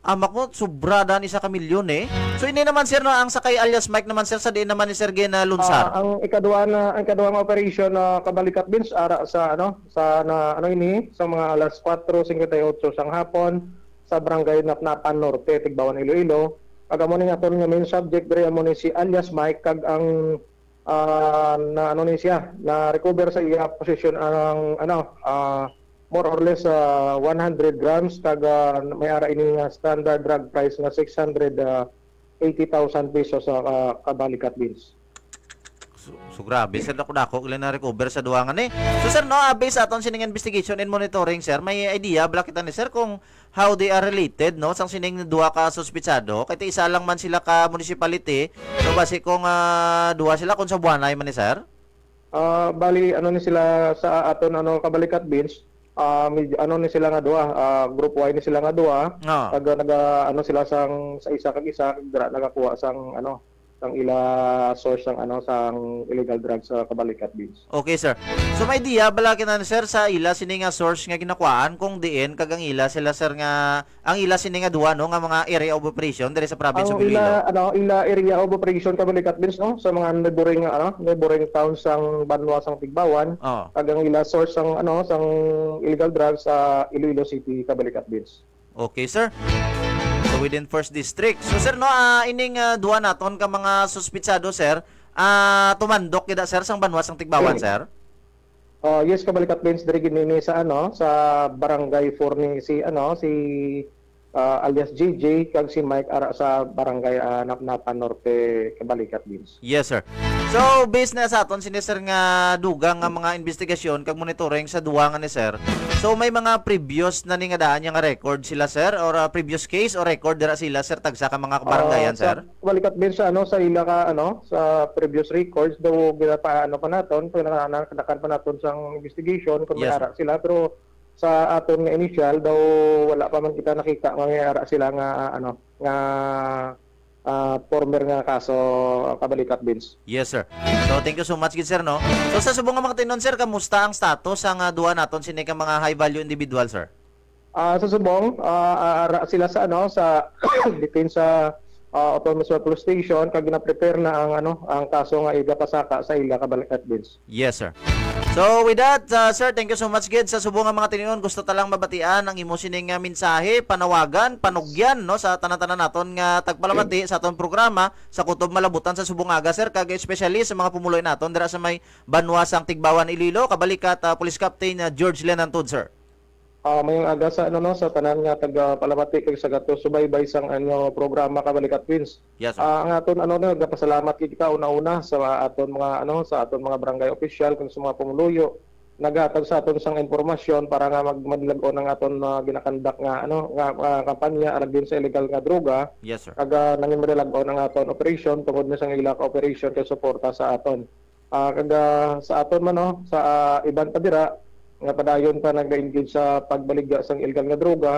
amak mo, sobra dan isa ka milyon, eh. So, ini naman, sir, no, ang sa kay alias Mike naman, sir, sa diin naman ni sir ginalunsar? Ah, ang ikaduha na, ang ikaduha nga operation na, kabalikat Vince, ara sa, ano, sa, na, ano ini, sa mga alas kwatro singkwenta y otso sang hapon, sa Barangay Napnapan Norte, Tigbawan, Iloilo. Kag amo ning aton nga main subject diri, amo ni si alias Mike, kag ang, ah, na, ano ni siya, na-recover sa iya posisyon ang, ano, ah, more or less, ah, one hundred grams, kag, ah, may ara ini nga standard drug price nga six hundred, ah, eighty thousand pesos sa, ah, kabalikat Vince. So, so grabe, sir, dako-dako ila na-recover sa duha nga ni. So, sir, no, ah, based aton sining investigation and monitoring, sir, may idea bala kita ni sir kung how they are related, no, sang sining duha ka suspitsado? Kay ti isa lang man sila ka municipality. So, basi kung, ah, duha sila, kung sa Buanay man ni, sir? Ah, bali, ano ni sila sa aton, ano, kabalikat Vince, ah, medyo, ano ni sila nga duha, ah, group Y ni sila nga duha. Ah. Kag, ah, naga, ano sila sang, sa isa kag isa, kag dira nagakuha sang, ano, sang ila source sang, ano, sang illegal drugs sa kabalikat Vince. Okay, sir. So, may idea bala kita ni sir sa ila sini nga source nga ginakuhaan kung diin kag ang ila sila, sir, nga, ang ila sini nga duha, no, nga mga area of operation diri sa province Ang of Iloilo? ila, ano, ila area of operation, kabalikat Vince, no, sa mga neighboring, ano, neighboring towns sang banwa sang Tigbawan, Oh. kag ang ila source sang, ano, sang illegal drugs sa Iloilo City, kabalikat Vince. Okay, sir. So, within first district. So, sir, no, ah, ining, ah, duha naton ka mga suspitsado, sir, ah, tumandok gid, sir, sang banwa sang Tigbawan, sir? Ah, yes, kabalikat Vince, diri gid ni sa, ano, sa Barangay four ni si, ano, si, ah, alias G J, kag si Mike ara sa Barangay, ah, Napnapan Norte, kabalikat Vince. Yes, sir. So, based na sa aton sini, sir, nga dugang nga mga investigasyon kag monitoring sa duha nga ni sir. So, may mga previous na ni nga daan niya nga record sila, sir, or, ah, previous case or record dira sila, sir, tagsa ka mga kabarangayan, Ah, sa sir? Balikat din sa, ano, sa ila ka, ano, sa previous records, daw ginapaano pa naton, pinakanakan pa naton sang investigation kung may Yes, sir. ara sila, pero sa aton nga initial, daw wala pa man kita nakita nga may ara sila nga, ano, nga, ah, former nga kaso, kabalikat, Vince. Yes, sir. So, thank you so much gid, sir, no? So, sa subong nga mga tinon, sir, kamusta ang status sang, ah, duha naton sini ka mga high value individual, sir? Ah, sa subong, ah, ah, ara sila sa, ano, sa depensa, ah, Autonomous Police Station, kag gina-prepare na ang, ano, ang kaso nga igapasaka sa ila, Kabalikat Vince. Yes, sir. So, with that, uh, sir, thank you so much gid. Sa subong nga mga tinion, gusto ta lang mabatian ang imo sining, uh, mensahe, panawagan, panugyan, no, sa tanan-tanan naton nga tagpalamati sa aton programa sa Kutob Malabutan sa subong nga aga, sir, kag especially sa mga pumuloy naton dira sa may banwa sang Tigbawan, Iloilo, Kabalikat, uh, Police Captain, uh, George Lenantod, sir. Ah, mayong aga sa, ano, no, sa tanan nga taga-palamati kag sa gato subaybay sang, ano, programa, Kabalikat Vince. Yes, sir. Ah, ang aton, ano, no, nagapasalamat gid kita una-una sa aton mga, ano, sa aton mga barangay official kag sa mga pumuluyo naghatag sa aton sang impormasyon para nga mag-, madilag-on ang aton, ah, ginakandak nga, ano, nga, ah, kampanya against sa illegal nga droga. Yes, sir. Kag, ah, nangin madilag-on ang aton operation tungod na sang ila ka operation kay suporta sa aton. Ah, kag, ah, sa aton man, no, sa, ah, iban pa dira nga padayon pa nag-engage sa pagbaligya sang illegal nga droga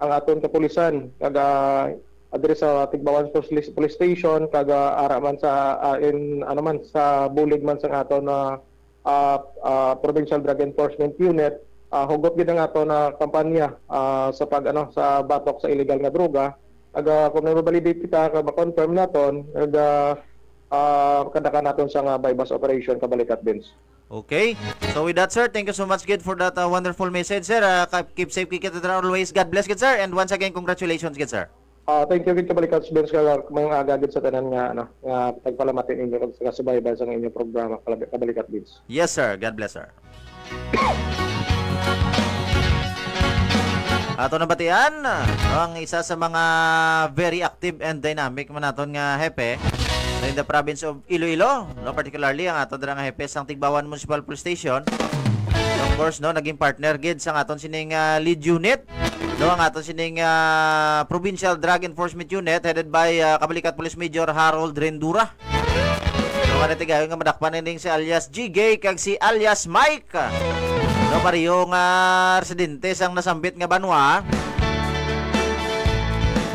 ang aton kapulisan, kag, ah, diri sa Tigbawan Police, Police Station, kag, ah, ara man sa, ah, in, ano man, sa bulig man sang aton, ah, ah, ah, Provincial Drug Enforcement Unit, ah, hugot gid ang aton na kampanya, ah, sa pag, ano, sa batok sa illegal nga droga. Kag, ah, kung may ma-validate kita, kag ma-confirm naton, kag, ah, ah, kadakan naton sa nga buy-bust operation, Kabalikat Vince. Okay. So with that, sir, thank you so much gid for that, uh, wonderful message, sir. Uh, ka-, keep safe gid kita always. God bless gid, sir. And once again, congratulations gid, sir. Ah, thank you gid, Kabalikat Vince, kag mayong aga gid sa tanan nga, ano, nga tagpalamati ninyo kag sa subaybay sa inyo programa, Kabali-, Kabalikat Vince. Yes, sir. God bless, sir. Ato nabatian, no, ang isa sa mga very active and dynamic man naton nga hepe in the province of Iloilo, no, particularly ang aton dira nga hepe sang Tigbawan Municipal Police Station. Of course, no, naging partner gid sa aton sining, ah, lead unit, no, ang aton sining, ah, Provincial Drug Enforcement Unit headed by, ah, Kabalikat Police Major Harold Rendura. Mga natigayon nga madakpan ining si alias G G kag si alias Mike. No, pareho nga residente sang nasambit nga banwa.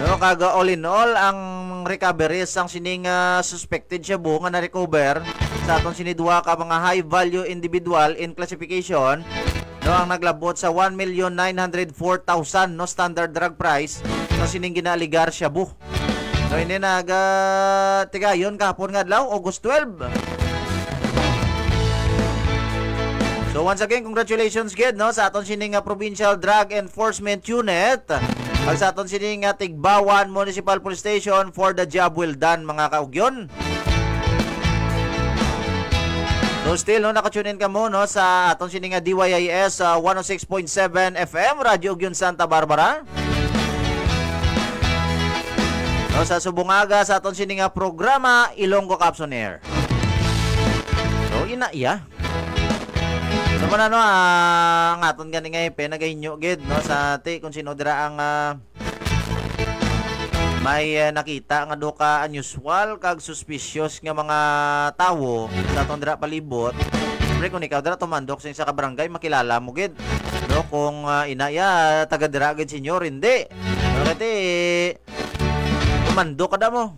No, kag all in all, ang recovery sang sining, ah, suspected shabu nga na-recover sa aton sini duha ka mga high value individual in classification, no, ang naglabot sa one million nine hundred four thousand, no, standard drug price sa sining ginaaligar shabu. So, ini nag, ah, tigayon kahapon nga adlaw, August twelve. So, once again, congratulations gid, no, sa aton sini nga Provincial Drug Enforcement Unit, kag sa aton sini nga Tigbawan Municipal Police Station for the job well done, mga kaugyon. So, still, no, naka-tune in kamo, no, sa aton sini nga D Y I S, ah, one oh six point seven F M, Radyo Ugyon, Santa Barbara. No, sa subong nga aga sa aton sini nga programa, Ilonggo Caps on Air. So, ina iya. So, man, ano, ah, ang aton gani nga hepe nagahinyo gid, no, sa ti kung sino dira ang, ah, may, ah, nakita nga duha ka unusual kag suspicious nga mga tawo sa aton dira palibot. Siyempre, kung ikaw dira tumandok sa isa ka barangay, makilala mo gid, no, kung, ah, ina iya, taga dira gid, senyor, hindi. No, kati, tumandok kada mo.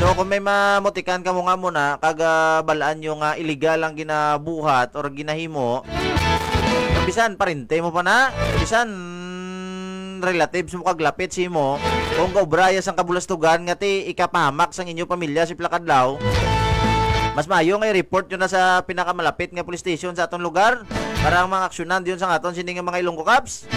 So, kung may mamutikan kamo nga muna, kag, ah, balaan nyo nga illegal ang ginabuhat or ginahimo, bisan parente mo pa na, bisan relatives mo kag lapit sa imo, kung gaobra ya sang kabulastugan nga ti ikapahamak sang inyo pamilya sa pila ka adlaw, mas maayo nga i-report nyo na sa pinakamalapit nga police station sa aton lugar para ang mga aksyonan diyon sa aton sini nga mga Ilonggo Cops.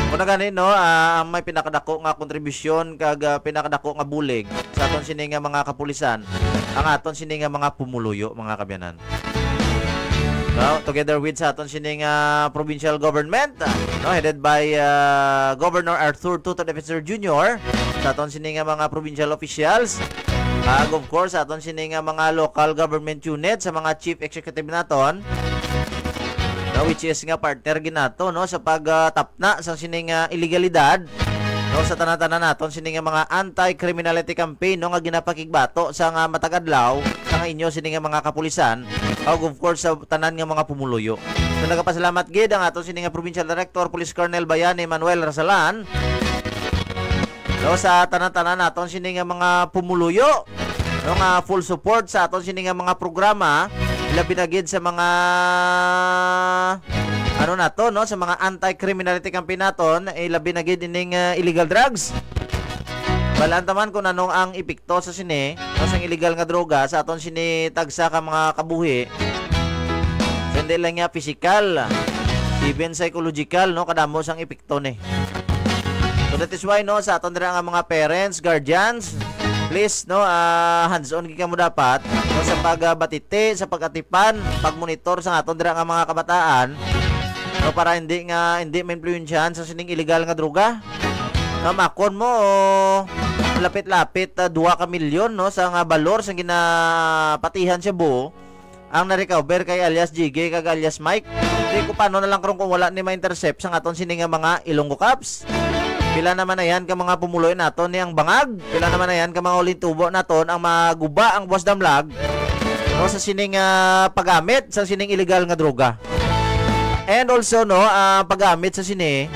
Mao na gani, no, ah, ang may pinakadako nga kontribusyon kag, ah, pinakadako nga bulig sa aton sini nga mga kapulisan, ang aton sini nga mga pumuluyo, mga kabyanan. No, together with sa aton sini nga provincial government, ah, no, headed by, ah, Governor Arthur Toto Defensor Junior, sa aton sini nga mga provincial officials, kag of course, sa aton sini nga mga local government unit, sa mga chief executive naton, no, which is nga partner gid nato, no, sa pag, ah, tapna sa sini nga ilegalidad, no, sa tanan-tanan naton sini nga mga anti-criminality campaign, no, nga ginapakigbato sa nga matag adlaw sa nga inyo sini nga mga kapulisan, ug of course sa tanan nga mga pumuluyo. So, nagapasalamat gid ang aton sini nga Provincial Director, Police Colonel Bayani Manuel Rasalan, no, sa tanan-tanan naton sini nga mga pumuluyo, no, nga full support sa aton sini nga mga programa, labi na gid sa mga ano nato, no, sa mga anti-criminality campaign naton, eh, labi na gid ining, ah, illegal drugs. Balaan ta man kung ano ang epekto sa sini, no, sang illegal nga droga sa aton sini tagsa ka mga kabuhi. So, hindi lang niya physical, even psychological, no, kadamo sang epekto ni. So, that is why, no, sa aton dira nga mga parents, guardians, please, no, ah, hands-on gid kamo dapat, no, sa pagbatiti, sa pag-atipan, pag-monitor sa aton dira nga mga kabataan, no, para hindi nga, hindi maimpluwensyahan sa sining illegal nga droga. Nga makon mo, lapit-lapit, ah, dua ka milyon, no, sa nga balor sa ginapatihan sa buo ang na-recover kay alias Jiggy kag alias Mike. Di ko paano na lang karon kung wala ni ma-intercept sa aton sini nga mga Ilonggo Cops. Pila naman na yan ka mga pumuloy naton ni ang bangag. Pila naman na yan ka mga uling tubo naton ang maguba ang buwas damlag, no, sa sining, ah, paggamit sa sining illegal nga droga. And also, no, ang paggamit sa sini,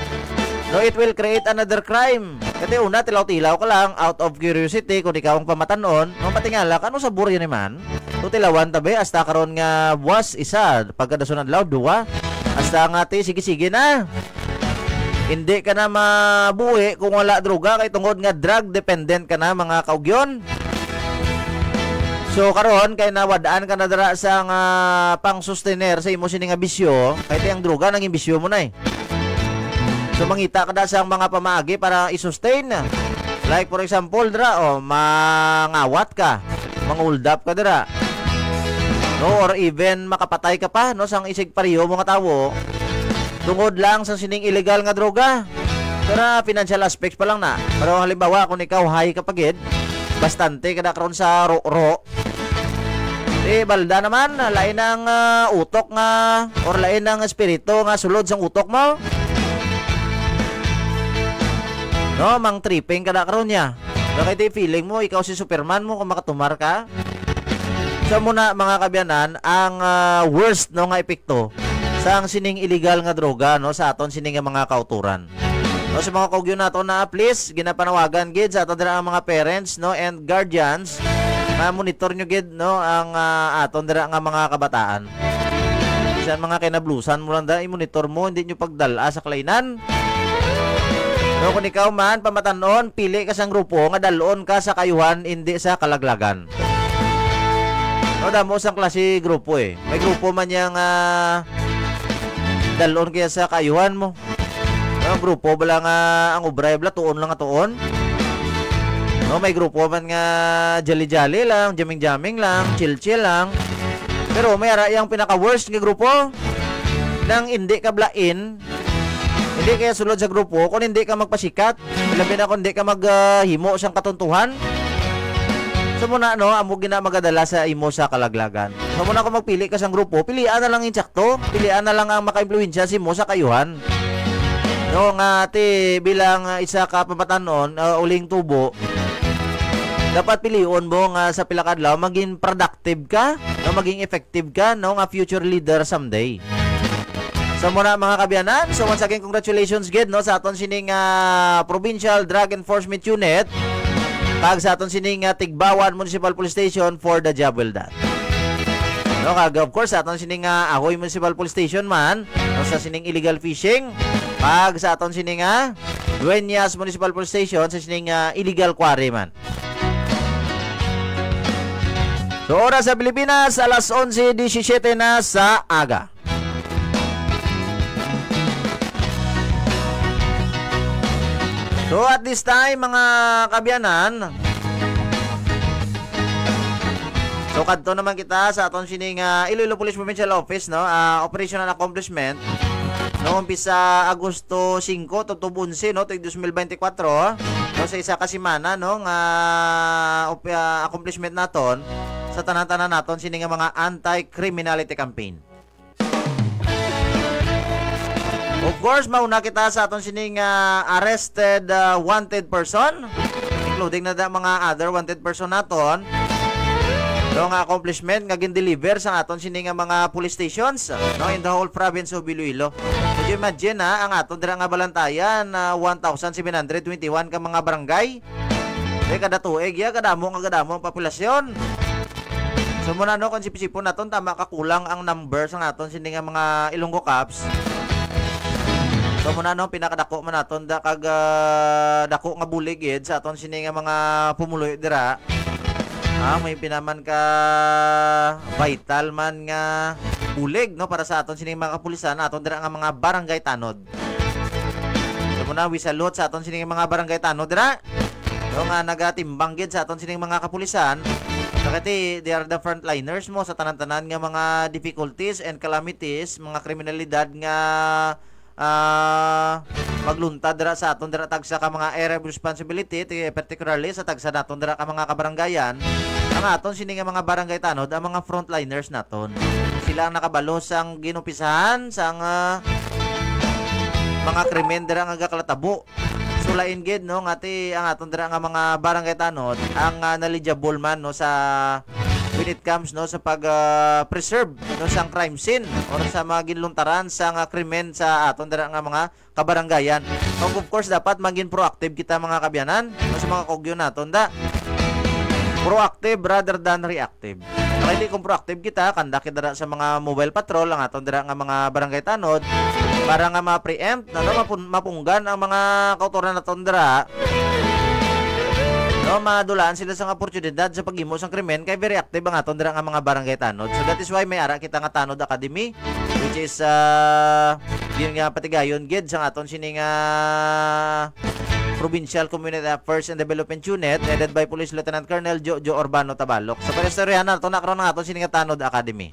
no, it will create another crime. Kasi una, tilaw-tilaw ka lang, out of curiosity, kung ikaw ang pamatanon, no, patingala ka, ano sabor yan, man? Tutilawan tabi, hasta karon nga buwas, isa, pagkadason adlaw, duwa. Hasta nga ti, sige-sige na. Hindi ka na mabuhi kung wala droga, kay tungod nga drug dependent ka na, mga kaugyon. So, karon, kay nawad-an ka na dira sa nga pang-sustainer sa imo sini nga bisyo, kay ti ang droga naging bisyo mo na eh. So, mangita ka da sa mga pamaagi para i-sustain. Like, for example, dira, oh, mangawat ka, manghold up ka dira. No, or even makapatay ka pa, no, sang isig pareho mo nga tawo. Tungod lang sa sining illegal nga droga. Pero financial aspects pa lang na. Pero halimbawa, kung ikaw high ka pa gid, bastante ka na karon sa ro-, ro-, eh, balda naman, lain ang, ah, utok nga, or lain ang espiritu nga sulod sang utok mo. No, mang tripping ka na karon niya. Bakit di feeling mo, ikaw si Superman mo kung makatumar ka? So muna, mga kabyanan, ang, ah, worst, no, nga epekto sa ang sining illegal nga droga, no, sa aton sining nga mga kauturan. No, sa mga kaugyon nato na, please, ginapanawagan gid sa aton dira ang mga parents, no, and guardians, nga monitor nyo gid, no, ang, ah, aton dira nga mga kabataan. Bisan mga kinablusan mo lang da, i-monitor mo, hindi nyo pagdala sa kalainan. No, kung ikaw man, pamatanon, pili ka sang grupo nga dalon ka sa kayuhan, hindi sa kalaglagan. No, damo sang klase grupo eh. May grupo man niya nga dalon kaya sa kayuhan mo. No, grupo bala nga ang ubray bala tuon lang nga tuon. No, may grupo man nga jali-jali lang, jamming-jamming lang, chill-chill lang. Pero may ara yang pinaka-worst nga grupo nang hindi ka blain, hindi kaya sulod sa grupo kung hindi ka magpasikat, labi na kung hindi ka mag, ah, himo sang katuntuhan. So muna, no, amo gina magadala sa imo sa kalaglagan. So muna, kung magpili ka sang grupo, pilian na lang insakto, pilian na lang ang makaimpluwensya sa imo sa kayuhan. No, nga ti bilang, ah, isa ka pamatanon, ah, uling tubo, dapat pilion mo nga sa pila ka adlaw maging productive ka, no, maging effective ka, no, nga future leader someday. So muna, mga kabyanan, so once again, congratulations gid, no, sa aton sining, ah, Provincial Drug Enforcement Unit kag sa aton sining, ah, Tigbawan Municipal Police Station for the job well done. No, kag of course sa aton sining, ah, Ahoy Municipal Police Station man, no, sa sining illegal fishing, kag sa aton sining, ah, Dueñas Municipal Police Station sa sining, ah, illegal quarry man. So, oras sa Pilipinas, alas onse disisiyete na sa aga. So, at this time, mga kabyanan, so, kadto naman kita sa aton sining, ah, Iloilo Police Provincial Office, no? Ah, operational accomplishment. No, umpisa Agosto singko, tutob onse, no, tuig dos mil bente kwatro, no, sa isa ka semana, no, nga op-, ah, accomplishment naton sa tanan-tanan naton sini nga mga anti-criminality campaign. Of course, mauna kita sa aton sining, ah, arrested, ah, wanted person, including na da mga other wanted person naton. No, nga accomplishment nga gin-deliver sa aton sini nga mga police stations, no, in the whole province of Iloilo. Could you imagine, ha, ang aton dira nga balantayan na one thousand seven hundred twenty-one ka mga barangay? Di, kada tuig, ya, kadamo nga kadamo ang populasyon. So, muna, no, kung sipsipon naton, tama ka kulang ang number sa aton sini nga mga Ilonggo Cops. So, muna, no, pinakadako man naton da kag, ah, dako nga bulig gid sa aton sini nga mga pumuluyo dira. Ah, may pinaman ka vital man nga bulig, no, para sa aton sini mga kapulisan, aton dira nga mga barangay tanod. So, muna, we salute sa aton sini nga mga barangay tanod dira. No, nga nagatimbang gid sa aton sining mga kapulisan. Sakati, they are the frontliners mo sa tanan-tanan nga mga difficulties and calamities, mga kriminalidad nga, ah, magluntad dira sa aton dira tagsa ka mga area of responsibility, ti-, particularly sa tagsa naton dira ka mga kabaranggayan. Ang aton sini nga mga barangay tanod, ang mga frontliners naton. Sila ang nakabalo sang ginupisahan sang, ah, mga krimen dira nga gakalatabo. So, lain gid, no, nga ti ang aton dira nga mga barangay tanod ang, ah, knowledgeable man, no, sa when it comes, no, sa pag, ah, preserve, no, sang crime scene or sa mga ginluntaran sa nga krimen sa aton dira nga mga kabaranggayan. Ug of course, dapat maging proactive kita, mga kabyanan, no, sa mga kugyo naton da. Proactive rather than reactive. Kay di kung proactive kita, kanda kita dira sa mga mobile patrol, ang aton dira nga mga barangay tanod, para nga ma-preempt, no, no, mapun-, mapunggan ang mga kautoran naton dira. No, madulaan sila sang oportunidad sa paghimo sang krimen, kay very active ang aton dira nga mga barangay tanod. So that is why may ara kita nga Tanod Academy, which is, ah, yun nga patigayon gid sa aton sini nga Provincial Community Affairs and Development Unit, headed by Police Lieutenant Colonel Jojo Urbano Tabalok. So, pag-istoryahan naton na karon ang aton sini nga Tanod Academy.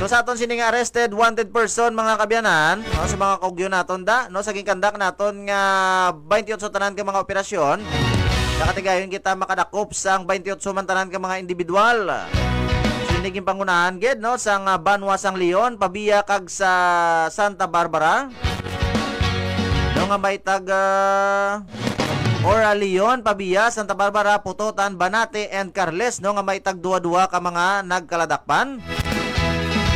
So, sa aton sini nga arrested, wanted person, mga kabyanan, no, sa mga kugyo naton da, no, sa ginkandak naton nga twenty-eight tanan ka mga operasyon, nakatigayon kita makadakop sang twenty-eight man tanan ka mga individual. Sini ginpangunahan gid, no, sang, ah, banwa sang Leon, Pavia, kag sa Santa Barbara. No, nga may tag, ah, Ora, Leon, Pavia, Santa Barbara, Pototan, Banate, and Carles, no, nga may tag duwa-duwa ka mga nagkaladakpan.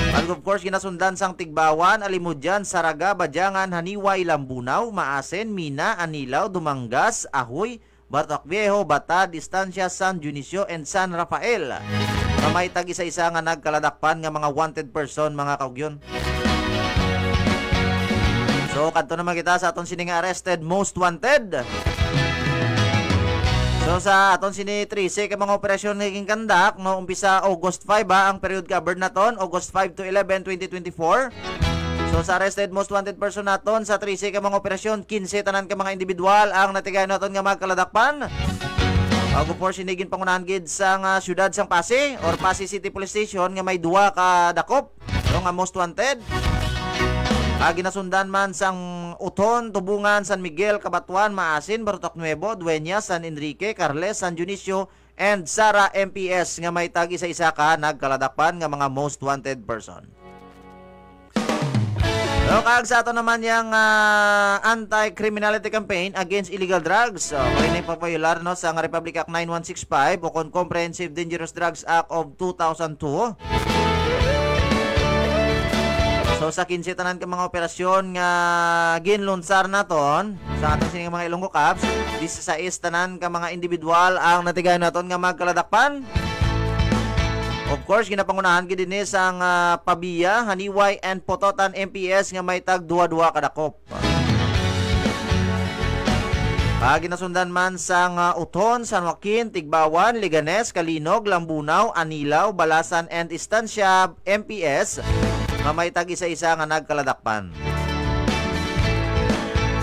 Kag of course, ginasundan sang Tigbawan, Alimodian, Saraga, Badiangan, Janiuay, Lambunao, Maasin, Mina, Anilao, Dumangas, Ajuy, Bartolomé Viejo, Batad, Estancia, San Dionisio, and San Rafael, nga may tag-isa-isa nga nagkaladakpan nga mga wanted person, mga kaugyon. So, kadto naman kita sa aton sini nga arrested most wanted. So, sa aton sini trese ka mga operasyon nga ginkandak, no, umpisa August five, ha, ang period covered naton, August five to eleven, twenty twenty-four. So, sa arrested most wanted person naton, sa trese ka mga operasyon, kinse tanan ka mga individual ang natigayon naton nga magkaladakpan. Bago for sini ginpangunahan gid sa nga siyudad sang Passi or Passi City Police Station nga may duwa ka dakop, no, nga most wanted. Ah, ginasundan man sang Uton, Tubungan, San Miguel, Cabatuan, Maasin, Barotac Nuevo, Dueñas, San Enrique, Carles, San Dionisio, and Sara M P S nga may tag isa-isa ka nagkaladakpan nga mga most wanted person. So, kag sa ato naman yang, ah, anti-criminality campaign against illegal drugs. So, kung ini pagbayular, no, sa nga Republic Act nine one six five o kon Comprehensive Dangerous Drugs Act of two thousand two. So, sa kinse tanan ka mga operasyon nga ginlunsar naton, sa aton sini nga mga Ilonggo Cops, disisais tanan ka mga individual ang natigayon naton nga magkaladakpan. Of course, ginapangunahan gid ini sang, ah, Pavia, Janiuay, and Pototan M P S nga may tag duwa-duwa ka dakop. Pag ginasundan man sang, ah, Uton, San Joaquin, Tigbawan, Leganes, Calinog, Lambunao, Anilao, Balasan, and Estancia M P S nga may tag isa-isa nga nagkaladakpan.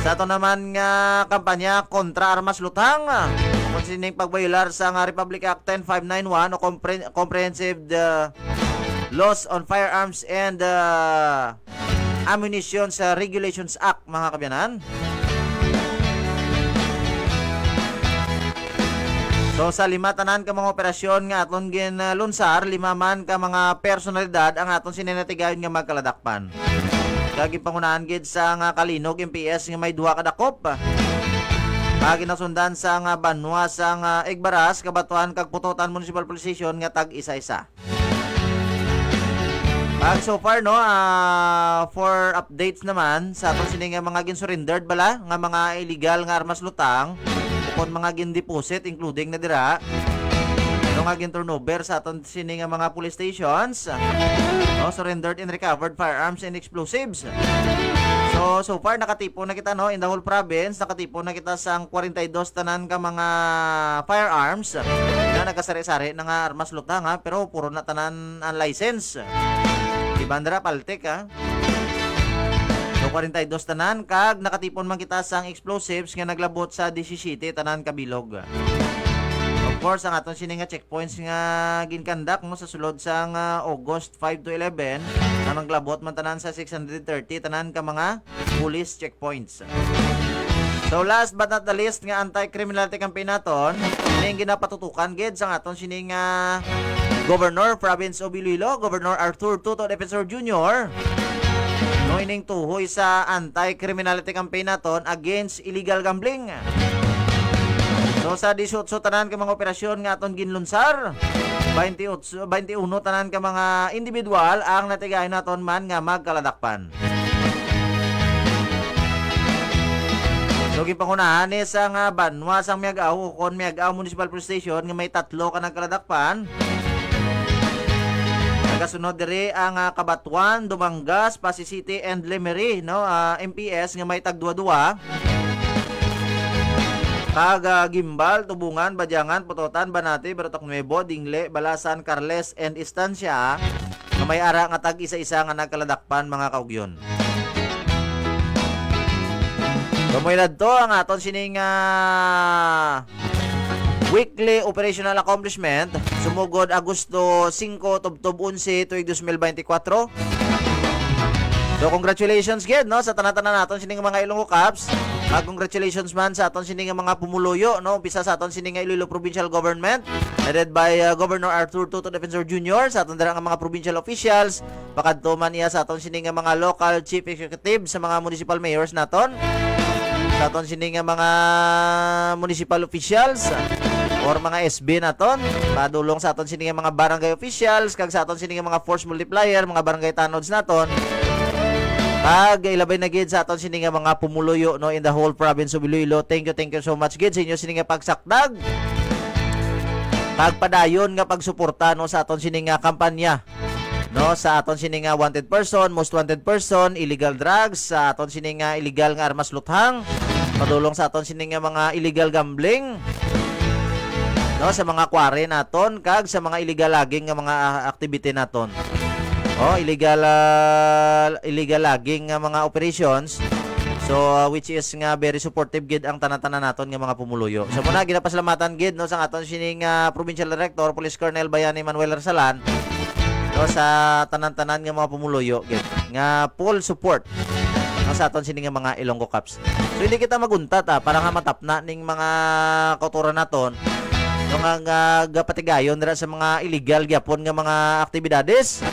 Sa ato naman nga kampanya kontra armas lutang, kung sining pagbayular sa nga Republic Act ten five nine one o Compre-, Comprehensive, uh, Laws on Firearms and, uh, Ammunition sa Regulations Act, mga kabyanan. So, sa lima tanan ka mga operasyon nga aton ginlunsar, lima man ka mga personalidad ang aton sini natigayon nga magkaladakpan. Kag ginpangunahan gid sa nga Calinog M P S nga may duha ka dakop. Kag ginasundan sa nga banwa sa nga Igbaras, Cabatuan kag Pototan Municipal Police Station nga tag isa-isa. Kag so far, no, ah, for updates naman sa aton sini nga mga gin-surrendered bala nga mga illegal nga armas lutang, ukon mga gin-deposit, including na dira, no, nga gin-turnover sa aton sini nga mga police stations, no, surrendered and recovered firearms and explosives. So, so far, nakatipon na kita, no? In the whole province, nakatipon na kita sang kwarenta y dos tanan ka mga firearms na nagkasari-sari na nga armas luthang, ha? Pero puro na tanan unlicensed. Iban dira, paltik, ha? So, kwarenta y dos tanan, kag nakatipon man kita sang explosives nga naglabot sa disisiyete tanan ka bilog. Of course, ang aton sini nga checkpoints nga ginkandak, no, sa sulod sang, ah, August five to eleven, ang naglabot man tanan sa six hundred thirty tanan ka mga police checkpoints. So, last but not the least nga anti-criminality campaign naton, ning ginapatutukan gid sang aton sining, ah, Governor, Province of Iloilo, Governor Arthur Toto Defensor Junior, no, ining tuhoy sa anti-criminality campaign naton against illegal gambling. So, sa dieciocho tanan ka mga operasyon nga aton ginlunsar, twenty-eight, twenty-one tanan ka mga individual ang natigayon naton man nga magkaladakpan. So, ginpangunahan ni sang, ah, banwa sang Miag-ao, kon Miag-ao Municipal Police Station, nga may tatlo ka nagkaladakpan. Nagasunod diri ang, ah, Cabatuan, Dumangas, Passi City, and Lemery, no? Ah, M P S nga may tagduwa-duwa. Kag, ah, Guimbal, Tubungan, Badiangan, Pototan, Banati, Barotac Nuevo, Dingle, Balasan, Carles, and Estancia, nga may ara nga tag-isa-isa nga nagkaladakpan, mga kaugyon. Kamoy ladto ang aton sining, ah, weekly operational accomplishment sumugod Agosto singko, tubtob onse, tuig dos mil beintikwatro. So, congratulations gid, no, sa tanan-tanan naton sining mga Ilonggo Cops. Ah, congratulations man sa aton sining mga pumuluyo, no, umpisa sa aton sining Iloilo Provincial Government, headed by, ah, Governor Arthur Toto Defensor Junior, sa aton dira nga mga provincial officials, pakadto man iya sa aton sini nga mga local chief executive, sa mga municipal mayors naton, sa aton sini nga mga municipal officials or mga S B naton, padulong sa aton sini nga mga barangay officials, kag sa aton sini nga mga force multiplier, mga barangay tanods naton, kag ilabay na gid sa aton sini nga mga pumuluyo, no, in the whole province of Iloilo. Thank you, thank you so much gid sa inyo sini nga pagsakdag kag padayon nga pagsuporta, no, sa aton sini nga kampanya, no, sa aton sini nga wanted person, most wanted person, illegal drugs, sa aton sini nga illegal nga armas luthang, padulong sa aton sini nga mga illegal gambling, no, sa mga quarry naton, kag sa mga illegal logging nga mga, ah, activity naton. Oh, illegal, ah, illegal logging nga mga operations. So, ah, which is nga very supportive gid ang tanan-tanan naton nga mga pumuluyo. So, muna, ginapasalamatan gid, no, sa aton sining, ah, Provincial Director, Police Colonel Bayani Manuel Arsalan, no, sa tanan-tanan nga mga pumuluyo gid, nga full support, no, sa aton sini nga mga Ilonggo Cops. So, hindi kita maguntat, ah, para nga matapna ning mga kauturan naton, no, nga, nga gapatigayon dira sa mga illegal gyapon nga mga aktibidades.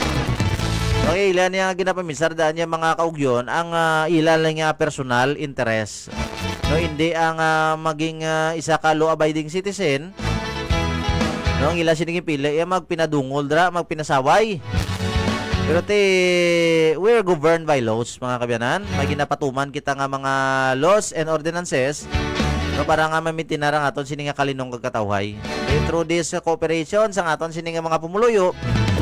Okay, ila niya ginapaminsar daan niya mga kaugyon ang, ah, ila lang nga personal interest. No, hindi ang, ah, maging, ah, isa ka law-abiding citizen. No, ang ila sini ginpili, iya magpinadungol dira, magpinasaway. Pero ti, we're governed by laws, mga kabyanan. May ginapatuman kita nga mga laws and ordinances, no, para nga mamintinar ang aton sini nga kalinong kag katawhay. Eh, through this, uh, cooperation sa aton sini nga mga pumuluyo,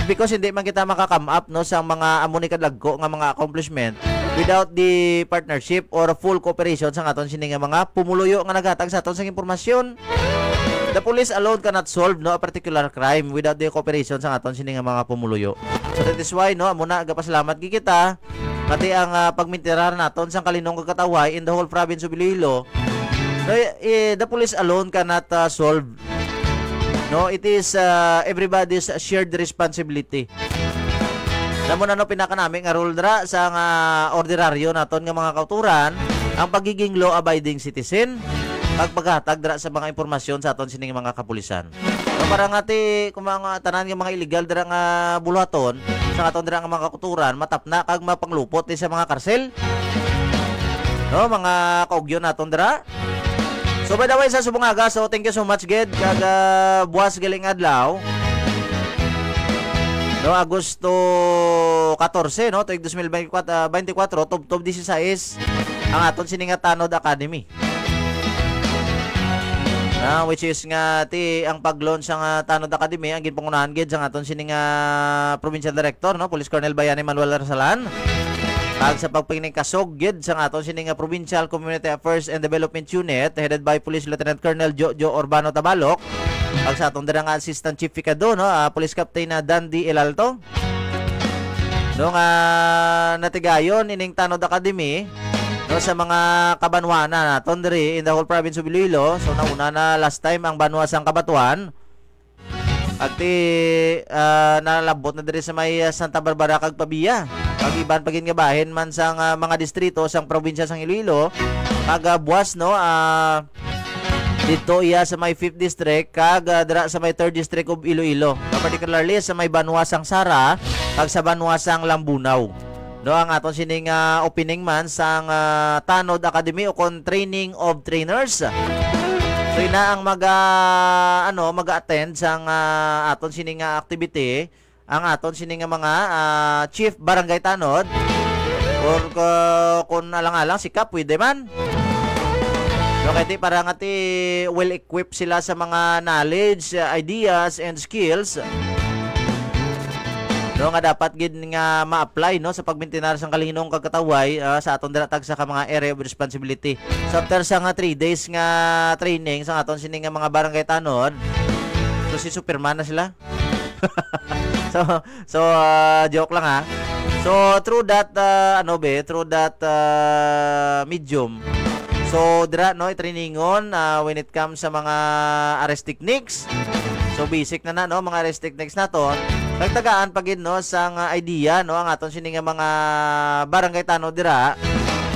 because hindi man kita maka-come up, no, sa mga amo ni kadagko nga mga accomplishment without the partnership or full cooperation sa aton sini nga mga pumuluyo nga naghatag sa aton sa impormasyon. The police alone cannot solve, no, a particular crime without the cooperation sa aton sini nga mga pumuluyo. So that is why, no, amo na, gapasalamat gid kita, pati ang, ah, pagmintirar naton sa kalinong kag katawhay in the whole province of Iloilo. No, eh, the police alone cannot, ah, solve. No, it is, ah, everybody's shared responsibility. Namo na, no, pinakanami nga role dira sa nga ordinaryo naton nga mga kauturan, ang pagiging law-abiding citizen, pagpaghatag dira sa mga impormasyon sa aton sining mga kapulisan. So, para nga ti, kung mga tanan nga mga illegal dira nga buluhaton, sa aton dira nga mga kauturan, matapna kag mapanglupot ti sa mga karsel. No, mga kaugyon naton dira. So, by the way, sa subong aga, so thank you so much, gid, kag, ah, buwas galing adlaw. No, Agosto katorse, no, tuig dos mil beintikwatro, ah, beintikwatro, tubtob disisais, ang aton sini nga Tanod Academy. Na, which is nga, ti, ang pag-launch sa nga Tanod Academy, ang ginpangunahan gid sa aton sini nga provincial director, no, Police Colonel Bayani Manuel Arsalan. Kag sa pagpaningkasog gid sa aton sini nga Provincial Community Affairs and Development Unit, headed by Police Lieutenant Colonel Jojo Urbano Tabalok, kag sa aton dira nga Assistant Chief Ficado, no, ah, Police Captain na Dandy Elalto. No, nga natigayon ining Tanod Academy, no, sa mga kabanwanan naton diri in the whole province of Iloilo. So, nauna na last time ang banwa sang Cabatuan. Agti, ah, nalabot na diri sa may, ah, Santa Barbara kag Pavia. Kag iban pa gid nga bahin man sang, ah, mga distrito sang probinsya sang Iloilo. Kag, ah, buwas, no, ah, dito iya sa may fifth district kag, ah, dira sa may third district of Iloilo. Particularly sa may banwa sang Sara kag sa banwa sang Lambunao. No, ang aton sining, ah, opening man sang, ah, Tanod Academy o kon Training of Trainers. So, ina ang mag, ah, ano, mag-attend sang, ah, aton sining, ah, activity, ang aton sining nga mga, ah, chief barangay tanod or ko-, kung alang-alang sika, pwede man. No, kay ti para nga ti well-equipped sila sa mga knowledge, ah, ideas, and skills. No, nga dapat gid nga ma-apply, no, sa pagmintinar sang kalinong kag kataway, ah, sa aton dira tagsa ka mga area of responsibility. So, after sa nga three days nga training sa aton sini nga mga barangay tanod, so si Superman na sila. So, so, ah, joke lang, ha. So, through that, ah, ano be, through that, ah, medium, so, dira, no, itrainingon, ah, when it comes sa mga arrest techniques. So, basic na na, no, mga arrest techniques naton. Nagtagaan pa gid, no, sang, ah, idea, no, ang aton sini nga mga barangay tanod dira,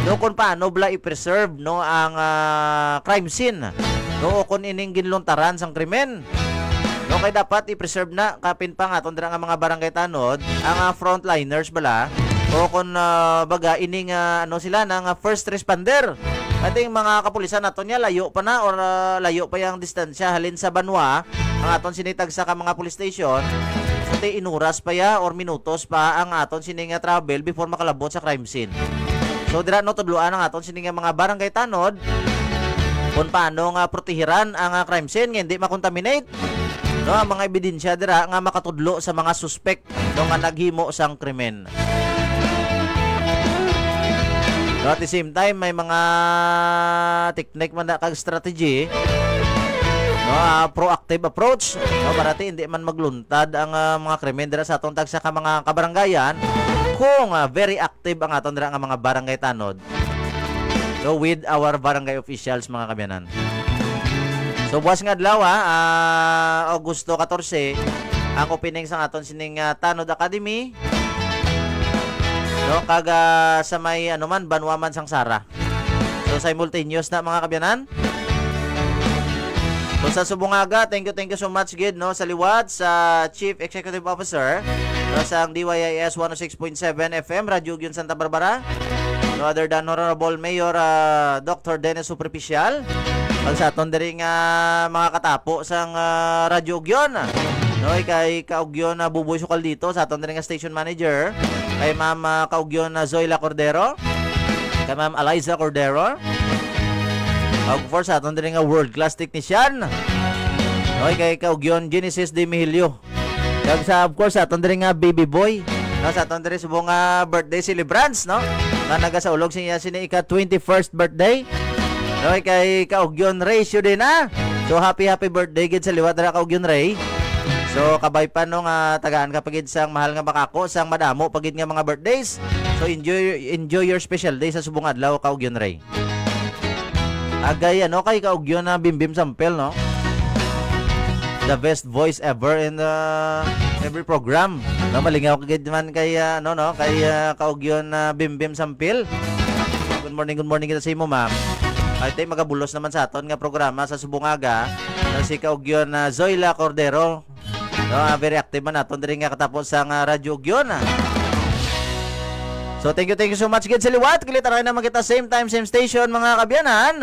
no, kung paano bala i-preserve, no, ang, ah, crime scene, no, o kung ining ginluntaran sang krimen. No, kay dapat i-preserve na kapin pa nga aton dira nga mga barangay tanod, ang, ah, frontliners bala, o kung, ah, baga, ining, ah, ano sila, na nga first responder. Ating mga kapulisan naton niya, layo pa na or, ah, layo pa yung distansya halin sa banwa, ang aton sinitag sa ka mga police station, pati inuras pa ya or minutos pa ang aton sini nga travel before makalabot sa crime scene. So, dira, no, tudloan ang aton sini nga mga barangay tanod kung paano nga protehiran ang, ah, crime scene nga hindi makontaminate, no, ang mga ebidensya dira nga makatudlo sa mga suspek, no, nga naghimo sang krimen. No, at the same time, may mga technique man na kag strategy, no, ah, proactive approach, no, para ti hindi man magluntad ang, ah, mga krimen dira sa atong tagsa ka mga kabarangayan kung, ah, very active ang aton dira nga mga barangay tanod. So, with our barangay officials, mga kabyanan. So, buwas nga adlaw, ha, ah, Agosto katorse, ang opening sang aton sining, ah, Tanod Academy. No, kag, ah, sa may, ano man, banwa man sang Sara. So, simultaneous na, mga kabyanan. So, sa subong aga, thank you, thank you so much gid, no, sa liwat sa Chief Executive Officer, no, sang D Y I S one oh six point seven F M, Radyo Ugyon Santa Barbara. No other than Honorable Mayor, ah, Doctor Dennis Superficial. Ang sa aton diri nga mga katapo sang, ah, Radyo Ugyon. No, kay Kaugyon na Buboy Sukal dito, sa aton diri nga station manager. Kay Ma'am, ah, Kaugyon na Zoila Cordero. Kay Ma'am Eliza Cordero. Of course, sa aton diri nga world class technician. No, kay Kaugyon Genesis de Mihilio. Kag sa, of course, sa aton diri nga baby boy, no, sa aton diri subong nga birthday celebrants, no, nga nagasaulog sa iya sini ika twenty-first birthday, no, kay Kaugyon Ray Siodena. So, happy, happy birthday gid sa liwat dira, Kaugyon Ray. So, kabay pa, no, nga tagaan ka pa gid sang mahal nga makako, sang madamo pa gid nga mga birthdays. So, enjoy, enjoy your special day sa subong adlaw, Kaugyon Ray. Agay, ano, kay Kaugyon na Bimbim Sampel, no? The best voice ever in the every program. No, malingaw ka gid man kay, ah, ano, no, kay, ah, Kaugyon na Bimbim Sampel. Good morning, good morning kita sa imo, ma'am. Ay, tay, magabulos naman sa aton nga programa sa subong aga. Na si Kaugyon na Zoila Cordero. No, ah, very active man naton diri nga katapo sa nga Radyo Ugyon, ah. So, thank you, thank you so much gid sa liwat. Kilit aray naman kita same time, same station, mga kabyanan.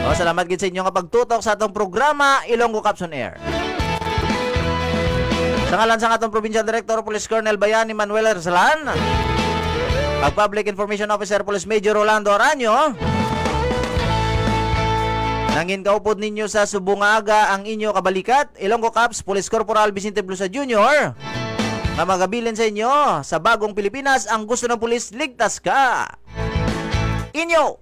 Oh, salamat gid sa inyo nga pagtutok sa atong programa, Ilonggo Caps on Air. Sa ngalan sa atong Provincial Director, Police Colonel Bayani Manuel Arsalan, ang Public Information Officer, Police Major Rolando Aranyo, nangin kaupod ninyo sa subong nga aga ang inyo kabalikat, Ilonggo Caps, Police Corporal Vicente Blusa Junior. Sa magabilin sa inyo, sa bagong Pilipinas, ang gusto ng pulis, ligtas ka. Inyo,